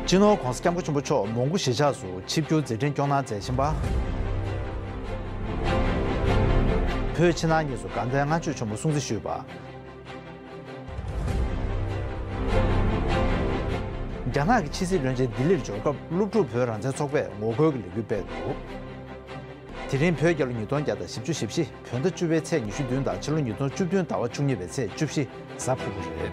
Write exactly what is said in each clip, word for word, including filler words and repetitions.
སྤྱི་ནོར་༧གོང་ས་༧སྐྱབས་མགོན་ཆེན་པོ་མཆོག་མོན་གྷོ་གཞིས་ཆགས་སུ་ཆིབས་བསྒྱུར་མཛད་འཕྲིན་སྐྱོང་གནང་མཛད་བཞིན་པ། བོད་ཕྱི་ནང་གཉིས་སུ་དགའ་ལྡན་ལྔ་མཆོད་ཆེན་མོ་སྲུང་བརྩི་ཞུས་པ། རྒྱ་ནག་གི་ཕྱི་སྲིད་བློན་ཆེན་ལྡི་ལིར་འབྱོར་སྐབས་སློབ་ཕྲུག་བོད་རང་བཙན་ཚོགས་པས་ངོ་རྒོལ་གྱི་ལས་འགུལ་སྤེལ་འདུག་དེ་རིང་བོད་རྒྱལ་ལོ་ཉིས་སྟོང་བརྒྱ་དང་བཞི་བཅུ་ཞེ་བཞི། བོད་ཟླ་བཅུ་པའི་ཚེས་ཉི་ཤུ་བདུན་དང་ཕྱི་ལོ་ཉིས་སྟོང་བཅུ་བདུན་ཟླ་བ་བཅུ་གཉིས་པའི་ཚེས་བཅུ་བཞི་གཟའ་ཕུར་བུ་རེད།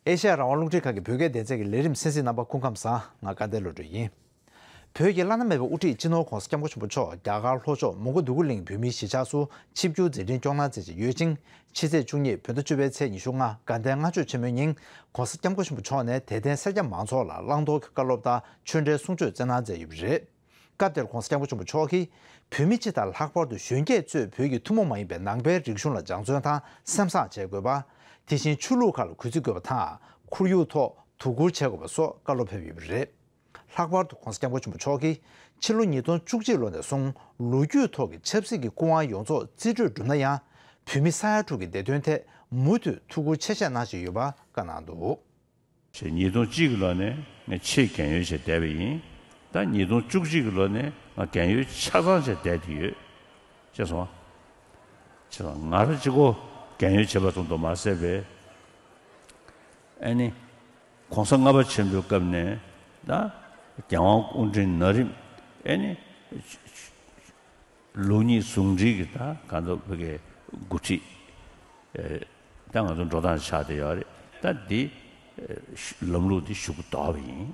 ཨེ་ཤ་ཡ་རང་དབང་རླུང་འཕྲིན་ཁང་གི་བོད་སྐད་སྡེ་ཚན་གྱི་ལས་རིམ་གསན་གཟིགས་རྣམ་པ་སྐུ་ཁམས་བཟང་། ང་སྐལ་ལྡན་བློ་གྲོས་ཡིན། བོད་ཀྱི་བླ་ན་མེད་པའི་དབུ་ཁྲིད་སྤྱི་ནོར་༧གོང་ས་༧སྐྱབས་མགོན་ཆེན་པོ་མཆོག་རྒྱ་གར་ལྷོ་ཕྱོགས་མོན་གྷོ་འདོད་རྒུ་གླིང་བོད་མིའི་གཞིས་ཆགས་སུ་ཆིབས་བསྒྱུར་མཛད་འཕྲིན་སྐྱོང་གནང་མཛད་བཞིན་ཡོད་ཅིང་། ཕྱི་ཚེས་བཅུ་གཉིས་བོད་ཟླ་བཅུ་པའི་ཚེས་ཉི་ཤུ་ལྔ་དགའ་ལྡན་ལྔ་མཆོད་ཆེན་མོའི་ཉིན་༧གོང་ས་༧སྐྱབས་མགོན་ཆེན་པོ་མཆོག་ནས་དད་ལྡན་སེར་སྐྱ་མང་ཚོགས་ལ་བླང་དོར་གྱི་བཀའ་སློབ་དང་ཆོས་འབྲེལ་གསུང་ཆོས་སྩལ་གནང་མཛད་ཡོད་པ་རེད། སྐབས་དེར་༧གོང་ས་༧སྐྱབས་མགོན་ཆེན་པོ་མཆོག་གིས། བོད་མི་སྤྱི་དང་ལྷག་པར་དུ་གཞོན་སྐྱེས་ཚོས་བོད་ཀྱི་ཐུན་མོང་མ་ཡིན་པའི་ནང་པའི་རིག་གཞུང་ལ་སྦྱང་བརྩོན་དང་སེམས་བཟང་བྱེད་དགོས་པ། དེ་བཞིན་ཆོས་ལུགས་ཁག་ལ་གུས་བརྩི་དགོས་པ་དང་། ཁོར་ཡུག་ཐོག་དོ་ཁུར་བྱེད་དགོས་པ་སོགས་བཀའ་སློབ་ཕེབས་ཡོད་པ་རེད། ལྷག་པར་དུ་༧གོང་ས་༧སྐྱབས་མགོན་ཆེན་པོ་མཆོག་གིས་ཕྱི་ལོ་ཉིས་སྟོང་བཅུ་གཅིག་ལོ་ནས་བཟུང་ལོ་རྒྱུས་ཐོག་གི་ཆབ་སྲིད་ཀྱི་སྐུ་དབང་ཡོངས་རྫོགས་རྩིས་སྤྲོད་གྲུབ་ན་ཡང་། བོད་མི་ས་ཡ་དྲུག་གི་བདེ་དོན་ཐད་མུ་མཐུད་ཐུགས་ཁུར་ཆེ་བཞེས་གནང་བཞིན་ཡོད་པ་བཀའ་གནང་འདུག་ཞེས། ཉིས་སྟོང་གཅིག་གི་ལོ་ནས་ངས་ཆེས་རྒན་ཡོལ་བྱས་བསྡད་པ་ཡིན། ད་ཉིས་སྟོང་བཅུ་གཅིག་གི་ལོ་ནས་ང་རྒན་ཡོལ་ཆ་ཚང་བྱས་བསྡད་དེ་ཡོད། ཤེས་སོང་ཨ། ཤེས་སོང་། ང་རང་གཅིག་པོ་རྒན་ཡོལ་བྱས་པ་ཙམ་དུ་མ་ཟད་པའི། ཨ་ནི། ༸གོང་ས་ལྔ་པ་ཆེན་པོའི་སྐབས་ནས་ད་རྒྱལ་དབང་སྐུ་ཕྲེང་ན་རིམ། ཨ་ནི། ལུགས་གཉིས་ཟུང་འབྲེལ་གྱི་ད་གང་ལྟར་བོད་ཀྱི་འགོ་ཁྲིད། ཨེ། ད་ང་ཚོ་འགྲོ་སྟངས་ཆགས་བསྡད་ཡོད་རེད། ད་འདི། ཨེ། ལམ་ལུགས་འདི་ཞུ་གི་དོགས་པ་ཡིན།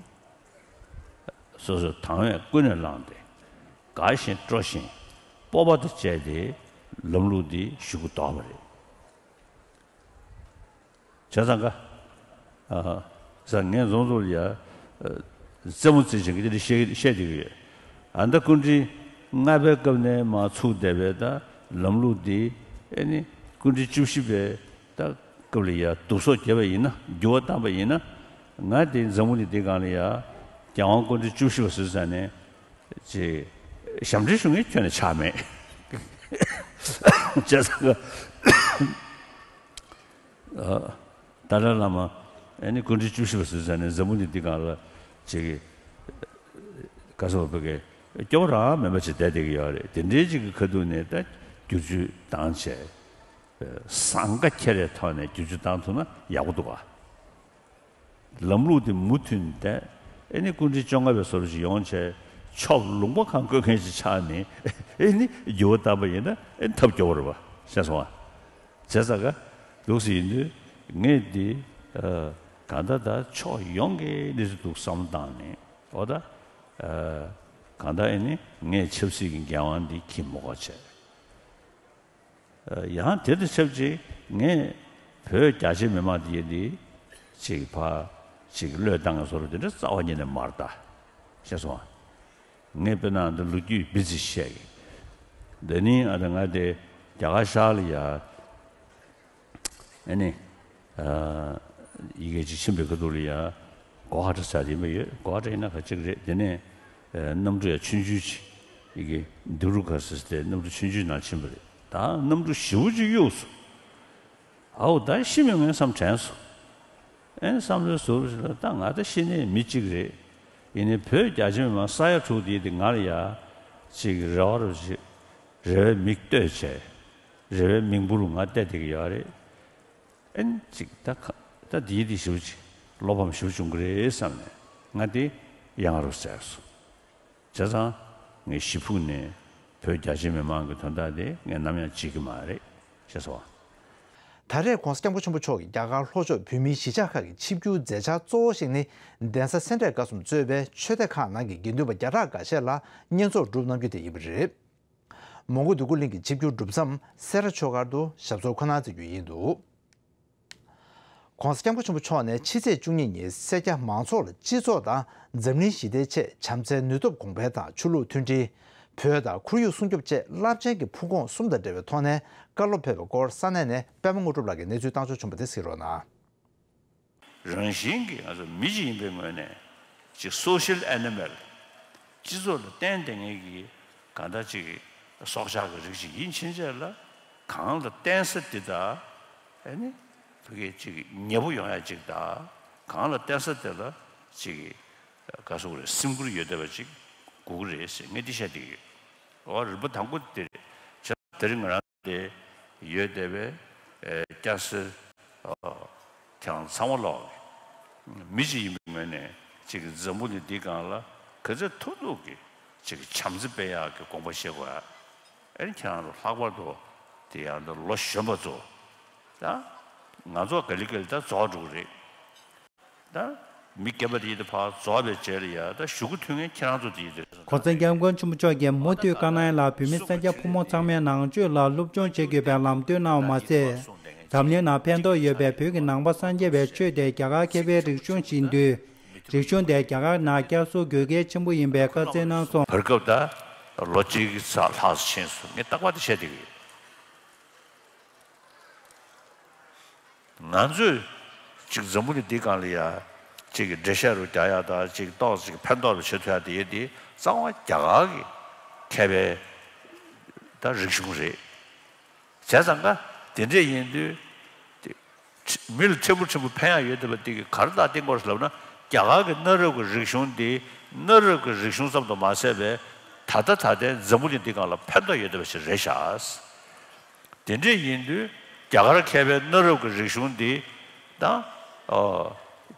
སོ་སོས་དང་བས་ཀུན་ནས་བསླངས་ཏེ། དགའ་བཞིན་སྤྲོ་བཞིན་སྤོབས་པ་དང་བཅས་ཏེ་ལམ་ལུགས་འདི་ཞུ་གི་དོགས་པ་རེད། བྱས་ཙང་ཀ། ཨ། ཟེར་ངས་རྫོང་ཚོ་ལ་ཡ། ཨ། རྩེད་མོ་རྩེ་བཞིན་གྱི་འདི་འདྲ་བཤད་བཤད་བསྡད་ཀྱི་ཡོད། ཨ། ད་སྐུ་ཕྲེང་ལྔ་པའི་སྐབས་ནས་མར་ཚུགས་བསྡད་པའི་ད་ལམ་ལུགས་འདི། ཨེ་ནི། སྐུ་ཕྲེང་བཅུ་བཞི་པའི་ད་སྐབས་ལ་ཡ་བསྡུ་གསོག་བརྒྱབ་པ་ཡིན་ན། འགྱུར་བ་བཏང་པ་ཡིན་ན། ང་དེ་འཛམ་བུ་གླིང་འདི་སྒང་ལ་ཡ་རྒྱལ་དབང་སྐུ་ཕྲེང་བཅུ་བཞི་པ་ཟེར་ཙང་ནས། ཅིག་ཞབས་འདྲེན་ཞུ་མཁན་ཁྱོན་ནས་ཆགས་མེད། བྱས་ཙང་ཀ། ཨ། ཏཱ་ལའི་བླ་མ། ཨེ་ནི་སྐུ་ཕྲེང་བཅུ་བཞི་པ་ཟེར་ཙང་ནས་འཛམ་བུ་གླིང་འདི་སྒང་ལ་ཅིག་ག་ཟེར་བ་བོད་སྐད་སྐྱོ་བོ་རང་མེད་པ་ཅིག་བསྡད་བསྡད་ཀྱི་ཡོད་རེད། དེ་འདྲའི་ཅིག་གི་ཁ་ཐུག་ནས་ད་བསྒྱུར་བཅོས་བཏང་བྱས། ཟང་ཀ་ཁྱེར་རེ་ཐོག་ནས་བསྒྱུར་བཅོས་བཏང་ཐུབ་ན་ཡག་པོ་འདུག་ག། ལམ་ལུགས་དེ་མུ་མཐུད་བསྡད། ཨེ་ནི་སྐུ་ཕྲེང་བཅོ་ལྔ་པའི་བཟོ་འདྲ་ཞིག་ཡོང་བྱས། ཕྱོགས་ལུང་པ་གང་བཀོད་མཁན་ཞིག་ཆགས་ནས། ཨེ་ནི་འགྱུར་བ་བཏང་པ་ཡིན་ན་ཨེ་ཐབས་སྐྱོ་བོ་རེད་པ། ཤེས་སོང་ཨ། བྱས་ཙང་ཀ། འདུག་སེ་ཡིན་དུས་ངས་འདི། ཨ། གང་ལྟར་ད་ཕྱོགས་ཡོངས་ཀྱི་གནས་ཚུལ་འདུག་བསམ་བློ་བཏང་ནས། འོ་ད། ཨ། གང་ལྟར་ཨེ་ནི་ངས་ཆབ་སྲིད་ཀྱི་འགན་དབང་འདི་འཁྱེར་མི་དགོས་བྱས། ཡང་དེ་དང་ཆབས་ཅིག་ངས་བོད་རྒྱ་ཆེ་མི་མང་དེ་འདི་ཅིག་ཕར་ཅིག་བློས་བཏང་བཟོ་འདྲ་དེ་འདྲ་རྩ་བ་ཉིད་ནས་མ་རེད་ད། ཤེས་སོང་ཨ། ངས་དཔེར་ན་འདི་ལོ་རྒྱུས་སྦི་ཙི་བཤད་གི། འདི་ནི་ཨ་ད་ང་དེ་རྒྱ་གར་ཤར་ལ་ཡ། ཨ་ནི། ཨ། ཡི་གེ་ཅིག་ཕྱིན་པའི་ཁ་ཐུག་ལ་ཡ། གོ་ཧ་ཏྲ་ས་དེ་མ་ཡོད། གོ་ཧ་ཏྲ་ཡིན་ན་ག་ཅིག་རེད། དེ་ནས། ཨ། གནམ་གྲུ་ཡ་ཆུང་ཆུང་ཅིག་ཡི་གེ་འདི་རུ་ག་ཟེར་ཏེ་གནམ་གྲུ་ཆུང་ཆུང་ནང་ཕྱིན་པ་རེད། ད་གནམ་གྲུ་ཞེ་པོ་ཅིག་གཡུགས་སོང་། ཨའོ་ད་ཤི་མི་ངན་བསམ་དྲན་སོང་། ཨེ་བསམ་བློའི་ཟུར་ཞིག་ལ་ད་ང་ད་ཤི་ནས་མི་གཅིག་རེད། ཡིན་ནའི་བོད་རྒྱ་ཆེ་མི་མང་ས་ཡ་དྲུག་དེ་དེ་ང་ལ་ཡ་ཅིག་རེ་བ་རུ་ཅིག་རེ་བའི་མིག་ལྟོས་བྱས། རེ་བའི་མིག་འབུར་ང་བལྟས་བསྡད་ཀྱི་ཡོད་རེད། ཨེན་ཅིག་ད་ཁ་ད་འདིའི་དེ་ཞེ་པོ་ཅིག་བློ་ཕམ་ཞེ་པོ་བྱུང་གི་རེད་བསམ་ནས་ང་དེ་ཡང་རུ་ཟེར་སོང་། བྱས་ཙང་ངས་ཞེ་ཕུགས་ནས་བོད་རྒྱ་ཆེ་མི་མང་གི་དོན་དག་དེ་ངས་ནམ་ཡང་བརྗེད་ཀྱི་མ་རེད་ཤེས་སོང་། ད་རེས་༧གོང་ས་༧སྐྱབས་མགོན་ཆེན་པོ་མཆོག་གིས་རྒྱ་གར་ལྷོ་ཕྱོགས་བོད་མིའི་གཞིས་ཆགས་ཁག་གི་ཆིབས་བསྒྱུར་མཛད་འཆར་གཙོ་བོ་ཞིག་ནི་གདན་ས་སེ་འབྲས་དགའ་གསུམ་གཙོས་པའི་ཆོས་སྡེ་ཁག་ནང་གི་དགེ་འདུན་པ་བརྒྱ་ཕྲག་འགའ་ཤས་ལ་བསྙེན་རྫོགས་སྒྲུབ་གནང་རྒྱུ་དེ་ཡིན་པ་རེད། མོན་གྷོ་འདོད་རྒུ་གླིང་གི་ཆིབས་བསྒྱུར་སྒྲུབ་མཚམས་སེ་ར་ཆོས་སྒར་དུ་ཞབས་སོར་འཁོད་གནང་མཛད་རྒྱུ་ཡིན་འདུག ༸གོང་ས་༸སྐྱབས་མགོན་ཆེན་པོ་མཆོག་ནས་ཕྱི་ཚེས་བཅུ་གཉིས་ཉིན་སེར་སྐྱ་མང་ཚོགས་ལ་སྤྱི་ཚོགས་དང་འཛམ་གླིང་ཞི་བདེའི་ཆེད་བྱམས་བརྩེའི་ནུས་སྟོབས་གོང་འཕེལ་དང་ཆོས་ལུགས་མཐུན་སྒྲིལ། བོད་དང་ཁོར་ཡུག་སྲུང་སྐྱོབ་བཅས་རླབས་ཆེན་གྱི་ཕུགས་དགོངས་གསུམ་དང་འབྲེལ་བའི་ཐོག་ནས་བཀའ་སློབ་ཕེབས་པའི་སྐོར་ས་གནས་ནས་པད་མ་དངོས་གྲུབ་ལགས་ཀྱིས་གནས་ཚུལ་བཏང་འབྱོར་བྱུང་བ་དེ་གཟིགས་རོགས་གནང་། རང་བཞིན་གྱིས་ང་ཚོ་མི་ཞིག་ཡིན་པའི་ངོས་ནས་ཅིག་social animal། སྤྱི་ཚོགས་ལ་བརྟེན་བསྡད་མཁན་གྱི་གང་ལྟར་ཅིག་སྲོག་ཆགས་ཀྱི་རིགས་ཤིག་ཡིན་ཕྱིན་ཆད་ལ། གང་ལ་བརྟེན་ས་དེ་དག་ཨ་ནི་ཕ་གི་ཅིག་ཉེ་པོ་ཡོང་ཡ་ཅིག་དང་། གང་ལ་བརྟེན་ས་དེ་ལ་ཅིག་ག་སོགས་རེད། སེམས་ཁུར་ཡོད་བསྡད་པ་ཅིག་དགོས་ཀྱི་རེད་ཟེར་ངས་འདི་བཤད་བསྡད་ཀྱི་ཡོད། འོ་རིམ་པ་དང་པོ་དེ་རེད། བྱས་ཙང་དེ་རིང་ང་རང་དེ་ཡོད་བསྡད་པའི་ཨེ་སྐྱ་སེར་ཨ་ཁྱེད་རང་ཚང་མ་ལོག་མི་ཞིག་ཡིན་པའི་ངོས་ནས་ཅིག་འཛམ་བུ་གླིང་འདིའི་སྒང་ལ་ག་ཚོད་ཐུབ་ཐུབ་ཀྱི་ཅིག་བྱམས་བརྩེ་སྤེལ་ཡག་གི་དགོངས་པ་བཞེས་དགོས་ཡ། ཨེ་ཁྱེད་རང་ཚོ་ལྷག་པར་དུ་དེ་ཡང་ད་ལོ་གཞོན་པ་ཚོ། ད་ང་ཚོ་ག་ལེ་ག་ལེ་ད་རྫོགས་འགྲོ་གི་རེད། ད་མི་རྒན་པ་དེ་ཡིན་དུས་ཕར་རྫོགས་པའི་རྗེས་ལ་ཡ་ད་གཞུག་གུ་ཐུག་མཁན་ཁྱེད་རང་ཚོ་དེ་ཡིན་དུས་རེད། གོང་ས་སྐྱབས་མགོན་ཆེན་པོ་མཆོག་གིས་མུ་མཐུད་བཀའ་གནང་ལ་བོད་མི་སེར་སྐྱ་ཕོ་མོ་ཚང་མས་ནང་ཆོས་ལ་སློབ་སྦྱོང་བྱེད་དགོས་པའི་ལམ་སྟོན་གནང་བ་མ་ཟད། འཛམ་གླིང་ནང་ཕན་ཐོགས་ཡོད་པའི་བོད་ཀྱི་ནང་པ་སངས་རྒྱས་པའི་ཆོས་དེ་རྒྱ་གར་མཁས་པའི་རིག་གཞུང་ཞིག་ཡིན་དུས། རིག་གཞུང་དེ་རྒྱ་གར་ནང་བསྐྱར་གསོ་དགོས་གལ་ཆེན་པོ་ཡིན་པའི་བཀའ་སྩལ་གནང་སོང་། བར་སྐབས་ད་ལོ་གཅིག་ཙམ་ལྷག་ཙམ་ཕྱིན་སོང་། ངས་རྟག་པར་དེ་བཤད་བསྡད་ཀྱི་ཡོད། ང་ཚོས་ཅིག་འཛམ་བུ་གླིང་འདིའི་སྒང་ལ་ཡ་ཅིག་འགྲེལ་བཤད་རུ་རྒྱག་ཡ་དང་། ཅིག་ཏོག་ཙམ་ཅིག་ཕན་ཐོགས་རུ་བྱེད་ཐུབ་ཡ་དེ་ཡོད་དེ་གཙང་མ་རྒྱ་གར་གྱི་མཁས་པའི་ད་རིག་གཞུང་རེད། བྱས་ཙང་ཀ་དེ་འདྲས་ཡིན་དུས་དེ་མི་ལ་ཕྲན་བུ་ཕྲན་བུ་ཕན་ཡ་ཡོད་བསྡད་པ་དེ་གི་ག་རེ་ད་བསྟན་དགོས་རེད་ལབ་ན། རྒྱ་གར་གྱི་གནའ་རབས་ཀྱི་རིག་གཞུང་འདི་གནའ་རབས་ཀྱི་རིག་གཞུང་ཙམ་དུ་མ་ཟད་པའི་ད་ལྟ་ད་ལྟའི་འཛམ་བུ་གླིང་འདི་སྒང་ལ་ཕན་ཐོགས་ཡོད་བསྡད་པ་ཞིག་རེད་ཤག། དེ་འདྲས་ཡིན་དུས་རྒྱ་གར་མཁས་པའི་གནའ་རབས་ཀྱི་རིག་གཞུང་འདི་ད་ཨོ་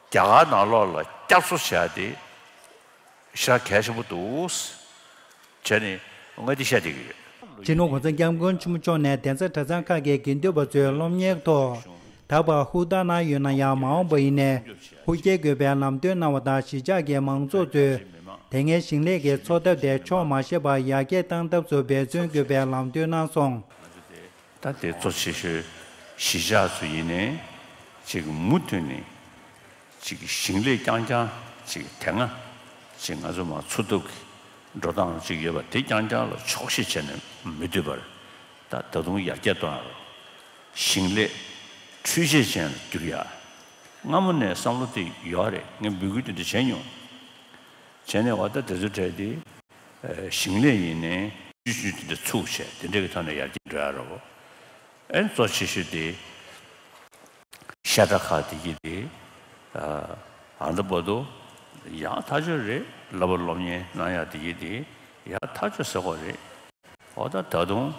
རྒྱ་གར་ནང་ལོགས་ལ་བསྐྱར་གསོ་བྱས་ཏེ་ཞེ་དྲག་གལ་ཆེན་པོ་འདུག་བྱས་ནས་ངས་འདི་བཤད་བསྡད་ཀྱི་ཡོད། སྤྱི་ནོར་༸གོང་ས་༸སྐྱབས་མགོན་ཆེན་པོ་མཆོག་ནས་གདན་ས་གྲྭ་ཚང་ཁག་གི་དགེ་འདུན་པ་ཚོའི་སློབ་གཉེར་ཐོག་ད་བར་ཧུར་ཐག་གནང་ཡོད་ན་ཡང་། མ་འོངས་པ་ཡིན་ནའི་ཧུར་བསྐྱེད་དགོས་པའི་ལམ་སྟོན་གནང་བ་དང་། གཞིས་ཆགས་ཀྱི་མང་ཚོགས་ཚོས་དེ་སྔའི་ཞིང་ལས་ཀྱི་འཚོ་ཐབས་དེ་ཆོག་མ་ཤེས་པར་ཡར་རྒྱས་གཏང་ཐབས་སུ་འབད་བརྩོན་དགོས་པའི་ལམ་སྟོན་གནང་སོང་། ད་དེ་གཙོ་ཆེ་ཤོས་གཞིས་ཆགས་ཚོ་ཡིན་ནའི་ཅིག་མུ་མཐུད་ནས་ཅིག་ཞིང་ལས་རྐྱང་རྐྱང་ཅིག་དེ་སྔ་ཅིག་ང་ཚོ་མར་འཚོ་ཐབས་ཀྱི་འགྲོ་སྟངས་ཅིག་ཡོད་པ་དེ་རྐྱང་རྐྱང་ལ་ཆོག་ཤེས་བྱས་ནས་མི་སྡོད་པར། ད་ད་དུང་ཡར་རྒྱས་གཏོང་ཡ་རོགས། ཞིང་ལས་འཕྲུལ་ཆས་ཅན་ལ་བསྒྱུར་ཡ། སྔ་མོ་ནས་བསམ་བློ་དེ་ཡོད་རེད། ངས་འབོད་སྐུལ་དེ་འདྲ་བྱས་མྱོང་། བྱས་ནས་འོ་ད་དེ་ཚོ་གྲས་དེ་ཞིང་ལས་ཡིན་ནའི་ཤུལ་ཤུལ་དེ་འདྲ་ཚུགས་བྱས་དེ་འདྲ་གི་ཐོག་ནས་ཡར་རྒྱས་འགྲོ་ཡ་རོགས། ཨན་གཙོ་ཆེ་ཤོས་དེ་བཤད་གྲྭ་ཁག་དེ་གི་དེ་ཨ་ད་བར་དུ་ཡག་ཐག་ཆོད་རེད། བསླབ་པ་སློབ་གཉེར་གནང་ཡག་དེ་གི་དེ་ཡག་ཐག་ཆོད་ཟེར་དགོས་རེད། འོ་ད་ད་དུང་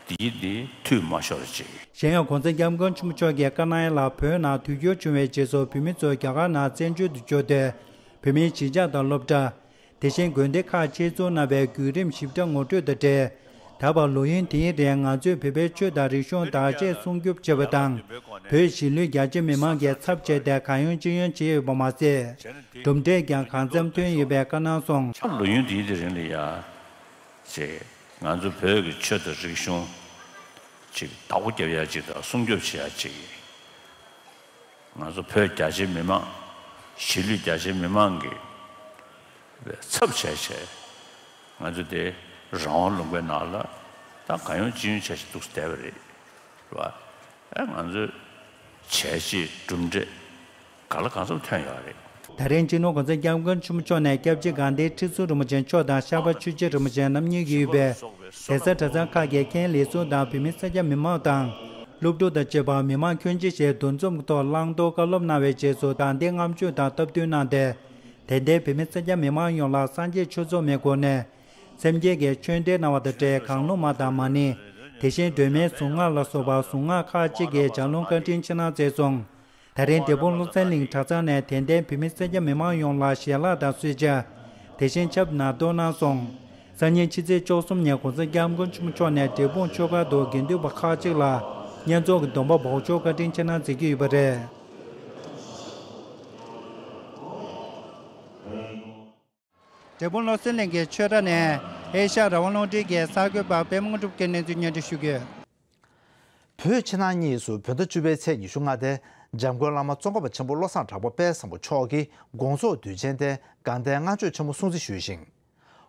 དེ་གི་དེ་འཐུས་མ་ཤོར་ཅིག། གཞན་ཡང་༸གོང་ས་༸སྐྱབས་མགོན་ཆེན་པོ་མཆོག་གིས་བཀའ་གནང་ཡ་ལ། བོད་ནང་དུས་འགྱུར་བྱུང་བའི་རྗེས་སུ་བོད་མི་ཚོ་རྒྱ་གར་ནང་བཙན་བྱོལ་དུ་འབྱོར་ཏེ། བོད་མིའི་གཞིས་ཆགས་དང་སློབ་གྲྭ། དེ་བཞིན་དགོན་སྡེ་ཁག་ཆེད་འཛུགས་གནང་བའི་བརྒྱུད་རིམ་ཞིབ་ཕྲ་ངོ་སྤྲོད་དང་འབྲེལ། ད་བར་ལོ་ཡུན་དེའི་རིང་ང་ཚོས་བོད་པའི་ཆོས་དང་རིག་གཞུང་བདག་གཅེས་སྲུང་སྐྱོབ་བྱས་པ་དང་། བོད་གཞིས་ལུས་རྒྱ་ཆེ་མི་མང་གི་ཚབ་བྱས་ཏེ་གང་ཡོང་ཅི་ཡོང་བྱས་ཡོད་པ་མ་ཟད། གྲུབ་འབྲས་ཀྱང་གང་འཚམ་ཐོན་ཡོད་པའི་བཀའ་གནང་སོང་། ལོ་ཡུན་དེའི་དེ་རིང་ལ་ཡ། ཅེས་ང་ཚོ་བོད་ཀྱི་ཆོས་དང་རིག་གཞུང་ཅིག་བདག་པོ་རྒྱབ་ཡ་ཅིག་དང་སྲུང་སྐྱོབ་བྱེད་ཡ་ཅིག། ང་ཚོ་བོད་རྒྱ་ཆེ་མི་མང་། གཞིས་ལུས་རྒྱ་ཆེ་མི་མང་གི་ཚབ་བྱས་བྱས། ང་ཚོ་དེ་རང་དབང་ལུང་པའི་ནང་ལ་ད་གང་ཡོང་ཅི་ཡོང་བྱས་བྱས་འདུག་བསྡད་པ་རེད། རེད་བ། ཨ་ང་ཚོས་བྱས་རྗེས་གྲུབ་འབྲས་ག་ལ་གང་འཚམ་ཐོན་ཡོད་རེད། ད་རིང་སྤྱི་ནོར་༸གོང་ས་༸སྐྱབས་མགོན་ཆེན་པོ་མཆོག་ནས་སྐྱབས་རྗེ་དགའ་ལྡན་ཁྲི་ཟུར་རིན་པོ་ཆེ་མཆོག་དང་ཤར་པ་ཆོས་རྗེ་རིན་པོ་ཆེ་རྣམ་གཉིས་ཀྱིས་ཡོད་པའི་གདན་ས་གྲྭ་ཚང་ཁག་གི་མཁན་ལས་ཟུར་དང་བོད་མི་སེར་སྐྱ་མི་མང་དང་། སློབ་ཕྲུག་དང་བཅས་པ་མི་མང་ཁྱོན་ཆེ་ཞིག་འདུ་འཛོམས་ཀྱི་ཐོག་བླང་དོར་བཀའ་སློབ་གནང་བའི་རྗེས་སུ་དང་ལྡན་ལྔ་མཆོད་དང་སྟབས་བསྟུན་གནང་སྟེ། དད་ལྡན་བོད་མི་སེར་སྐྱ་མི་མང་ཡོངས་ལ་སངས་རྒྱས་ཆོས་ཚོགས་མའི་སྒོ་ནས། སེམས་བསྐྱེད་ཀྱི་ཆོས་འབྲེལ་གནང་བ་དང་འབྲེལ་གང་བློ་མ་དང་མ་ཎི། དེ་བཞིན་སྒྲོལ་མའི་གཟུངས་སྔགས་ལ་སོགས་པ་གཟུངས་སྔགས་ཁག་ཅིག་གི་ལྗགས་ལུང་བཀའ་དྲིན་ཆེ་གནང་སྩལ་སོང་། ད་རིང་འབྲས་སྤུངས་བློ་གསལ་གླིང་གྲྭ་ཚང་ནས་དད་ལྡན་བོད་མི་སེར་སྐྱ་མི་མང་ཡོངས་ལ་ཞལ་ལག་དང་གསོལ་ཇ། དེ་བཞིན་ཆབ་ནག་ཐོག་གནང་སོང་། སང་ཉིན་ཕྱི་ཚེས་བཅུ་གསུམ་ཉིན་༸གོང་ས་༸སྐྱབས་མགོན་ཆེན་པོ་མཆོག་ནས་འབྲས་སྤུངས་ཆོས་སྒར་དུ་དགེ་འདུན་པ་ཁག་ཅིག་ལ་བསྙེན་རྫོགས་ཀྱི་སྡོམ་པ་འབོགས་ཆོག་བཀའ་དྲིན་ཆེ་གནང་མཛད་ཀྱི་ཡོད་པ་རེད། འབྲས་སྤུངས་བློ་གསལ་གླིང་གི་ཆོས་གྲྭ་ནས་ཨེ་ཤ་ཡ་རང་དབང་རླུང་འཕྲིན་གྱི་གསར་འགོད་པ་པད་མ་དངོས་གྲུབ་ཀྱིས་གནས་ཚུལ་སྙན་སྒྲོན་ཞུ་གི་ཡོད། བོད་ཕྱི་ནང་གཉིས་སུ་བོད་ཟླ་བཅུ་པའི་ཚེས་ཉི་ཤུ་ལྔ་སྟེ། འཇམ་མགོན་བླ་མ་ཙོང་ཁ་པ་ཆེན་པོ་བློ་བཟང་གྲགས་པ་དཔལ་བཟང་པོ་མཆོག་གི་དགོངས་རྫོགས་དུས་ཆེན་ཏེ་དགའ་ལྡན་ལྔ་མཆོད་ཆེན་མོ་སྲུང་བརྩི་ཞུས་ཤིང་།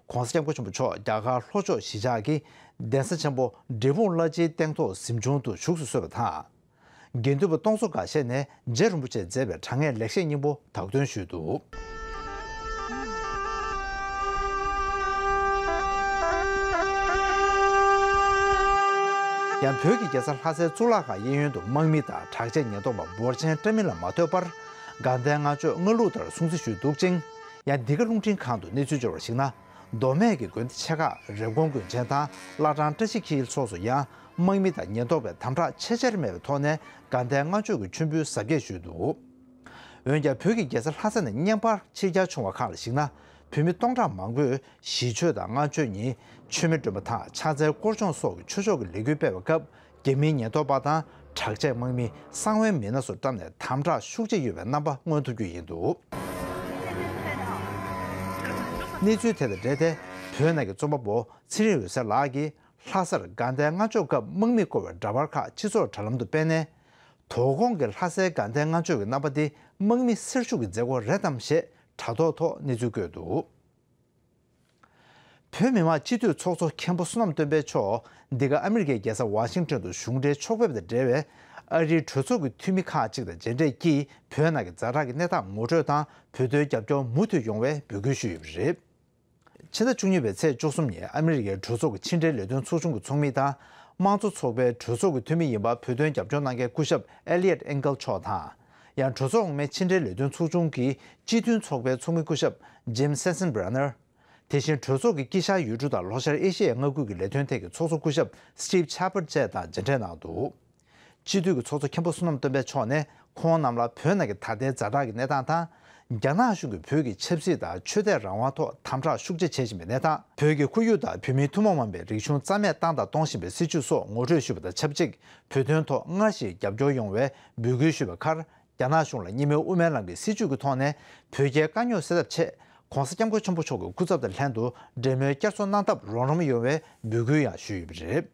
༸གོང་ས་༸སྐྱབས་མགོན་ཆེན་པོ་མཆོག་རྒྱ་གར་ལྷོ་ཕྱོགས་གཞིས་ཆགས་ཀྱི་གདན་ས་ཆེན་པོ་འབྲས་སྤུངས་བླ་སྤྱིའི་སྟེང་ཐོག་གཟིམ་ཆུང་དུ་བཞུགས་སུ་གསོལ་བ་དང་། དགེ་འདུན་པ་སྟོང་ཚོ་འགའ་ཤས་ནས་རྗེ་རིན་པོ་ཆེས་མཛད་པའི་དྲང་ངེས་ལེགས་བཤད་སྙིང་པོ་དག་འདོན་ཞུས་འདུག། ཡང་བོད་ཀྱི་རྒྱལ་ས་ལྷ་སའི་གཙུག་ལག་ཁང་གཡས་གཡོན་དུ་དམག་མི་དང་དྲག་ཆས་ཉེན་རྟོག་པ་འབོར་ཆེན་བཀྲམ་མིན་ལ་མ་ལྟོས་པར། དགའ་ལྡན་ལྔ་མཆོད་སྔ་ལུགས་ལྟར་སྲུང་བརྩི་ཞུས་འདུག་ཅིང་། ཡང་འདི་ག་རླུང་འཕྲིན་ཁང་དུ་གནས་ཚུལ་འབྱོར་བར་གཞིགས་ན། མདོ་སྨད་ཀྱི་དགོན་སྡེ་ཆེ་ཁག་རེབ་གོང་དགོན་ཆེན་དང་བླ་བྲང་བཀྲ་ཤིས་འཁྱིལ་སོགས་སུ་ཡང་དམག་མི་དང་ཉེན་རྟོག་པས་དམ་དྲག་ཆེས་ཆེར་མེད་པའི་ཐོག་ནས་དགའ་ལྡན་ལྔ་མཆོད་ཀྱི་མཆོད་འབུལ་གཟབ་རྒྱས་ཞུས་འདུག། འོན་ཀྱང་བོད་ཀྱི་རྒྱལ་ས་ལྷ་ས་ནས་བརྙན་པར་ཕྱིར་གྱར་བྱུང་བ་ཁག་ལ་གཞིགས་ན། བོད་མི་སྟོང་ཕྲག་མང་པོས་ཞི་མཆོད་དང་ལྔ་མཆོད་ཉིན་མཆོད་མེ་སྒྲོན་པ་དང་ཕྱག་འཚལ་སྐོར་སྦྱོང་སོགས་ཀྱི་ཆོས་ཕྱོགས་ཀྱི་ལས་འགུལ་སྤེལ་བའི་སྐབས། རྒྱ་མིའི་ཉེན་རྟོག་པ་དང་དྲག་ཆས་དམག་མི་གསང་བའི་མི་སྣ་སོགས་བཀྲམ་ནས་དམ་དྲག་ཤུགས་ཆེ་ཡོད་པའི་རྣམ་པ་མངོན་ཐུབ་རྒྱུ་ཡིན་འདུག། གནས་ཚུལ་དེ་དང་འབྲེལ་ཏེ། བོད་ནང་གི་རྩོམ་པ་པོ་ཚེ་རིང་འོད་ཟེར་ལགས་ཀྱིས་ལྷ་སར་དགའ་ལྡན་ལྔ་མཆོད་སྐབས་དམག་མིས་བསྐོར་བའི་འདྲ་པར་ཁག་སྤྱི་ཚོགས་དྲ་ལམ་དུ་སྤེལ་ནས། དོ་དགོང་གི་ལྷ་སའི་དགའ་ལྡན་ལྔ་མཆོད་ཀྱི་རྣམ་པ་དེ་དམག་མི་སེར་ཤུགས་ཀྱི་མཛད་སྒོ་རེད་དམ་ཞེས་དྲ་ཐོག་ཐོག་གནས་ཚུལ་བཀོད་འདུག། བོད་མི་མང་སྤྱི་འཐུས་ཚོགས་གཙོ་མཁན་པོ་བསོད་ནམས་སྟོན་པ་མཆོག་འདི་ག་ཨ་མི་རི་ཀའི་རྒྱལ་ས་ཝ་ཤིང་ཊོན་དུ་གཞུང་འབྲེལ་ཕྱོགས་ཕེབས་དང་འབྲེལ་བའི་ཨ་རིའི་གྲོས་ཚོགས་ཀྱི་འཐུས་མི་ཁག་ཅིག་དང་མཇལ་འཕྲད་ཀྱིས། བོད་ནང་གི་ཛ་དྲག་གི་གནས་སྟངས་ངོ་སྤྲོད་དང་། བོད་དོན་རྒྱབ་སྐྱོར་མུ་མཐུད་ཡོང་བའི་འབོད་སྐུལ་ཞུས་ཡོད་པ་རེད། ཕྱི་ཟླ་བཅུ་གཉིས་པའི་ཚེས་བཅུ་གསུམ་ཉིན་ཨ་མི་རི་ཀའི་གྲོས་ཚོགས་ཀྱི་ཕྱི་འབྲེལ་ལས་དོན་ཚོགས་ཆུང་གི་ཚོགས་མི་དང་། དམངས་གཙོ་ཚོགས་པའི་གྲོས་ཚོགས་ཀྱི་འཐུས་མི་ཡིན་པ། བོད་དོན་རྒྱབ་སྐྱོར་གནང་མཁན་སྐུ་ཞབས་ཨེ་ལི་ཡོད་ཨེན་ཀལ་མཆོག་དང་། ཡང་གྲོས་ཚོགས་འོག་མའི་ཕྱི་འབྲེལ་ལས་དོན་ཚོགས་ཆུང་གི་སྤྱི་མཐུན་ཚོགས་པའི་ཚོགས་མི་སྐུ་ཞབས་ཇིམ་སེན་སན་བྷི་ར་ནར། དེ་བཞིན་གྲོས་ཚོགས་ཀྱི་དཀྱིལ་ཤར་ཡུལ་གྲུ་དང་ལྷོ་ཤར་ཨེ་ཤི་ཡའི་མངའ་ཁུལ་གྱི་ལས་དོན་ཐད་ཀྱི་ཚོགས་གཙོ་སྐུ་ཞབས་Steve Chabot་བཅས་དང་མཇལ་འཕྲད་གནང་འདུག། སྤྱི་འཐུས་ཀྱི་ཚོགས་གཙོ་མཁན་པོ་བསོད་ནམས་སྟོན་པ་མཆོག་ནས་ཁོང་རྣམས་ལ་བོད་ནང་གི་ད་ལྟའི་ཛ་དྲག་གི་གནས་སྟངས་དང་། རྒྱ་ནག་གཞུང་གིས་བོད་ཀྱི་ཆབ་སྲིད་དང་ཆོས་དད་རང་དབང་ཐོག་དམ་དྲག་ཤུགས་ཆེ་བྱེད་བཞིན་པའི་གནས་སྟངས། བོད་ཀྱི་ཁོར་ཡུག་དང་བོད་མིའི་ཐུན་མོང་མ་ཡིན་པའི་རིག་གཞུང་རྩ་མེད་བཏང་དང་གཏོང་བཞིན་པའི་སྲིད་བྱུས་སོགས་ངོ་སྤྲོད་ཞུས་པ་དང་ཆབས་ཅིག། བོད་དོན་ཐོག་སྔར་བཞིན་རྒྱབ་སྐྱོར་ཡོང་བའི་འབོད་སྐུལ་ཞུས་པའི་ཁར། རྒྱ་ནག་གཞུང་ལ་གཉིས་སྨན་དབུ་མའི་ལམ་གྱི་སྲིད་བྱུས་ཀྱི་ཐོག་ནས་བོད་རྒྱའི་དཀའ་རྙོག་སེལ་ཐབས་ཆེད། ྋགོང་ས་ྋསྐྱབས་མགོན་ཆེན་པོ་མཆོག་གི་སྐུ་ཚབ་དང་ལྷན་དུ་འབྲེལ་མོལ་བསྐྱར་གསོ་གནང་ཐབས་རོགས་རམ་ཡོང་བའི་འབོད་སྐུལ་ཡང་ཞུས་ཡོད་པ་རེད།